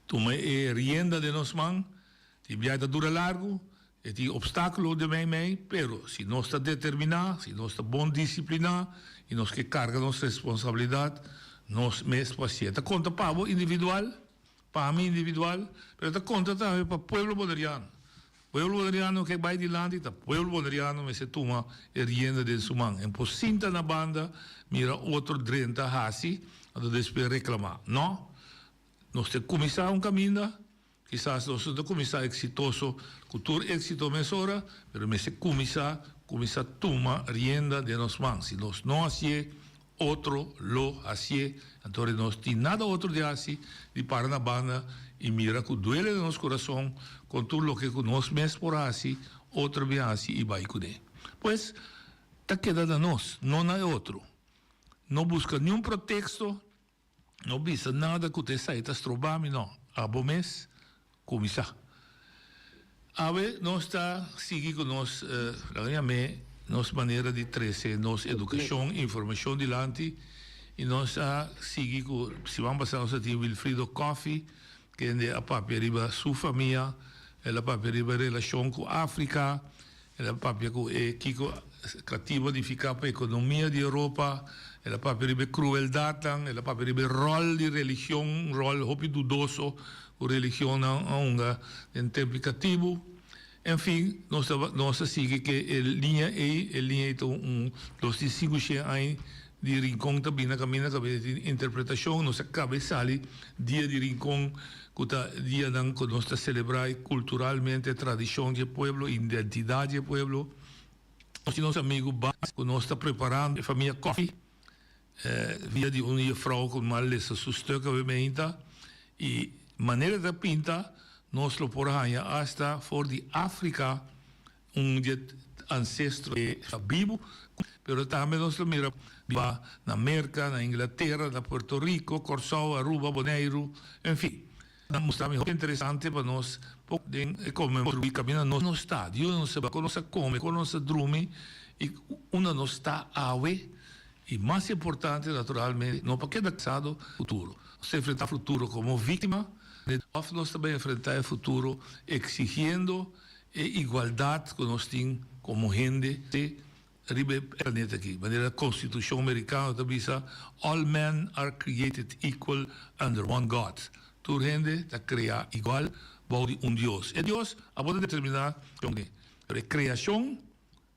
tuma e rienda den nos man. Tin biaha ta dura largu, E tin obstáculo den meimei, pero si nos ta determiná, si nos ta bon disipliná i nos ke karga nos responsabilidat, nos mes por hasié. Ta konta pa bo individual, pa mi individual, pero ta konta tambe pa pueblo boneriano. Pueblo boneriano ke bai dilanti, ta pueblo boneriano mester tuma e rienda den su man. En por sinta na banda, mira otro drenta hasi, anto despues reklamá. No, nos te kuminsá un kaminda. Kisas nos no ta kuminsá eksitoso ku tur éksito mesora, pero mester kuminsá, kuminsá tuma rienda den nos man. Si nos no hasié, otro lo hasié. Anto ora nos tin nada otro di hasi di para na banda i mira ku duele den nos kurason kon tur loke ku nos mes por hasi, otro bin hasi i bai kuné. Pues, ta keda na nos, no na e otro. No buska niun proteksto. No bisa nada cu ta esai ta stroba mi, no. Abo mes cuminsa. Awe nos ta sigui cu nos, laga yam'é, nos manera di trece nos educacion, informacion dilanti y nos a sigui cu, siman pasa nos a tin Wilfrido Coffie, kende a papia riba su famia, el a papia riba e relacion cu Africa, El a papia ku e kiko katibu a nifiká pa ekonomia di Europa, el a papia riba e krueldatnan, el a papia riba e ròl di religion, un ròl hopi dudoso ku religionnan a hunga den tempu di katibu. En fin, nos ta nos a sigui ke e liña ei, e liña ei ta un dos tin sinku shen aña di Rincon ta bini na kaminda kaminda tin interpretashon, nos a kaba e sali dia di Rincon ku ta dianan ku nos ta selebrá kulturalmente tradishon di e pueblo, identidat di e pueblo. Nos tin nos amigu Bas ku nos ta preparando e famia Coffie via di un jefrou ku mal lesa su stuk awe meinta i manera ta pinta nos lo por haña asta for di Afrika Un di e ancestro ta bibu, pero tambe nos lo mira biba na Merca, na Inglaterra, na Puerto Rico, Corsou, Aruba, Boneiru, en fin. Ta mustra mi hopi interesante pa nos por den e conmemorá caminda nos no sta, di unda nos a bai, con nos a come, con nos a drumi y unda nos ta awe y mas importante naturalmente no pa keda casado futuro. Nos ta enfrenta futuro como victima of nos ta bai enfrenta e futuro exigiendo E igualdat ku nos tin komo hende riba e planeta aki. Manera Konstitushon Merikano ta bisa, All men are created equal under one God. Tur hende ta kreá igual bou di un Dios. E Dios abo ta determiná pero e kreashon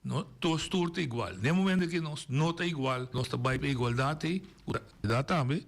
no nos tur ta igual. Den e momento ki nos no ta igual, nos ta bai pa e igualdat ei, ku ta tambe.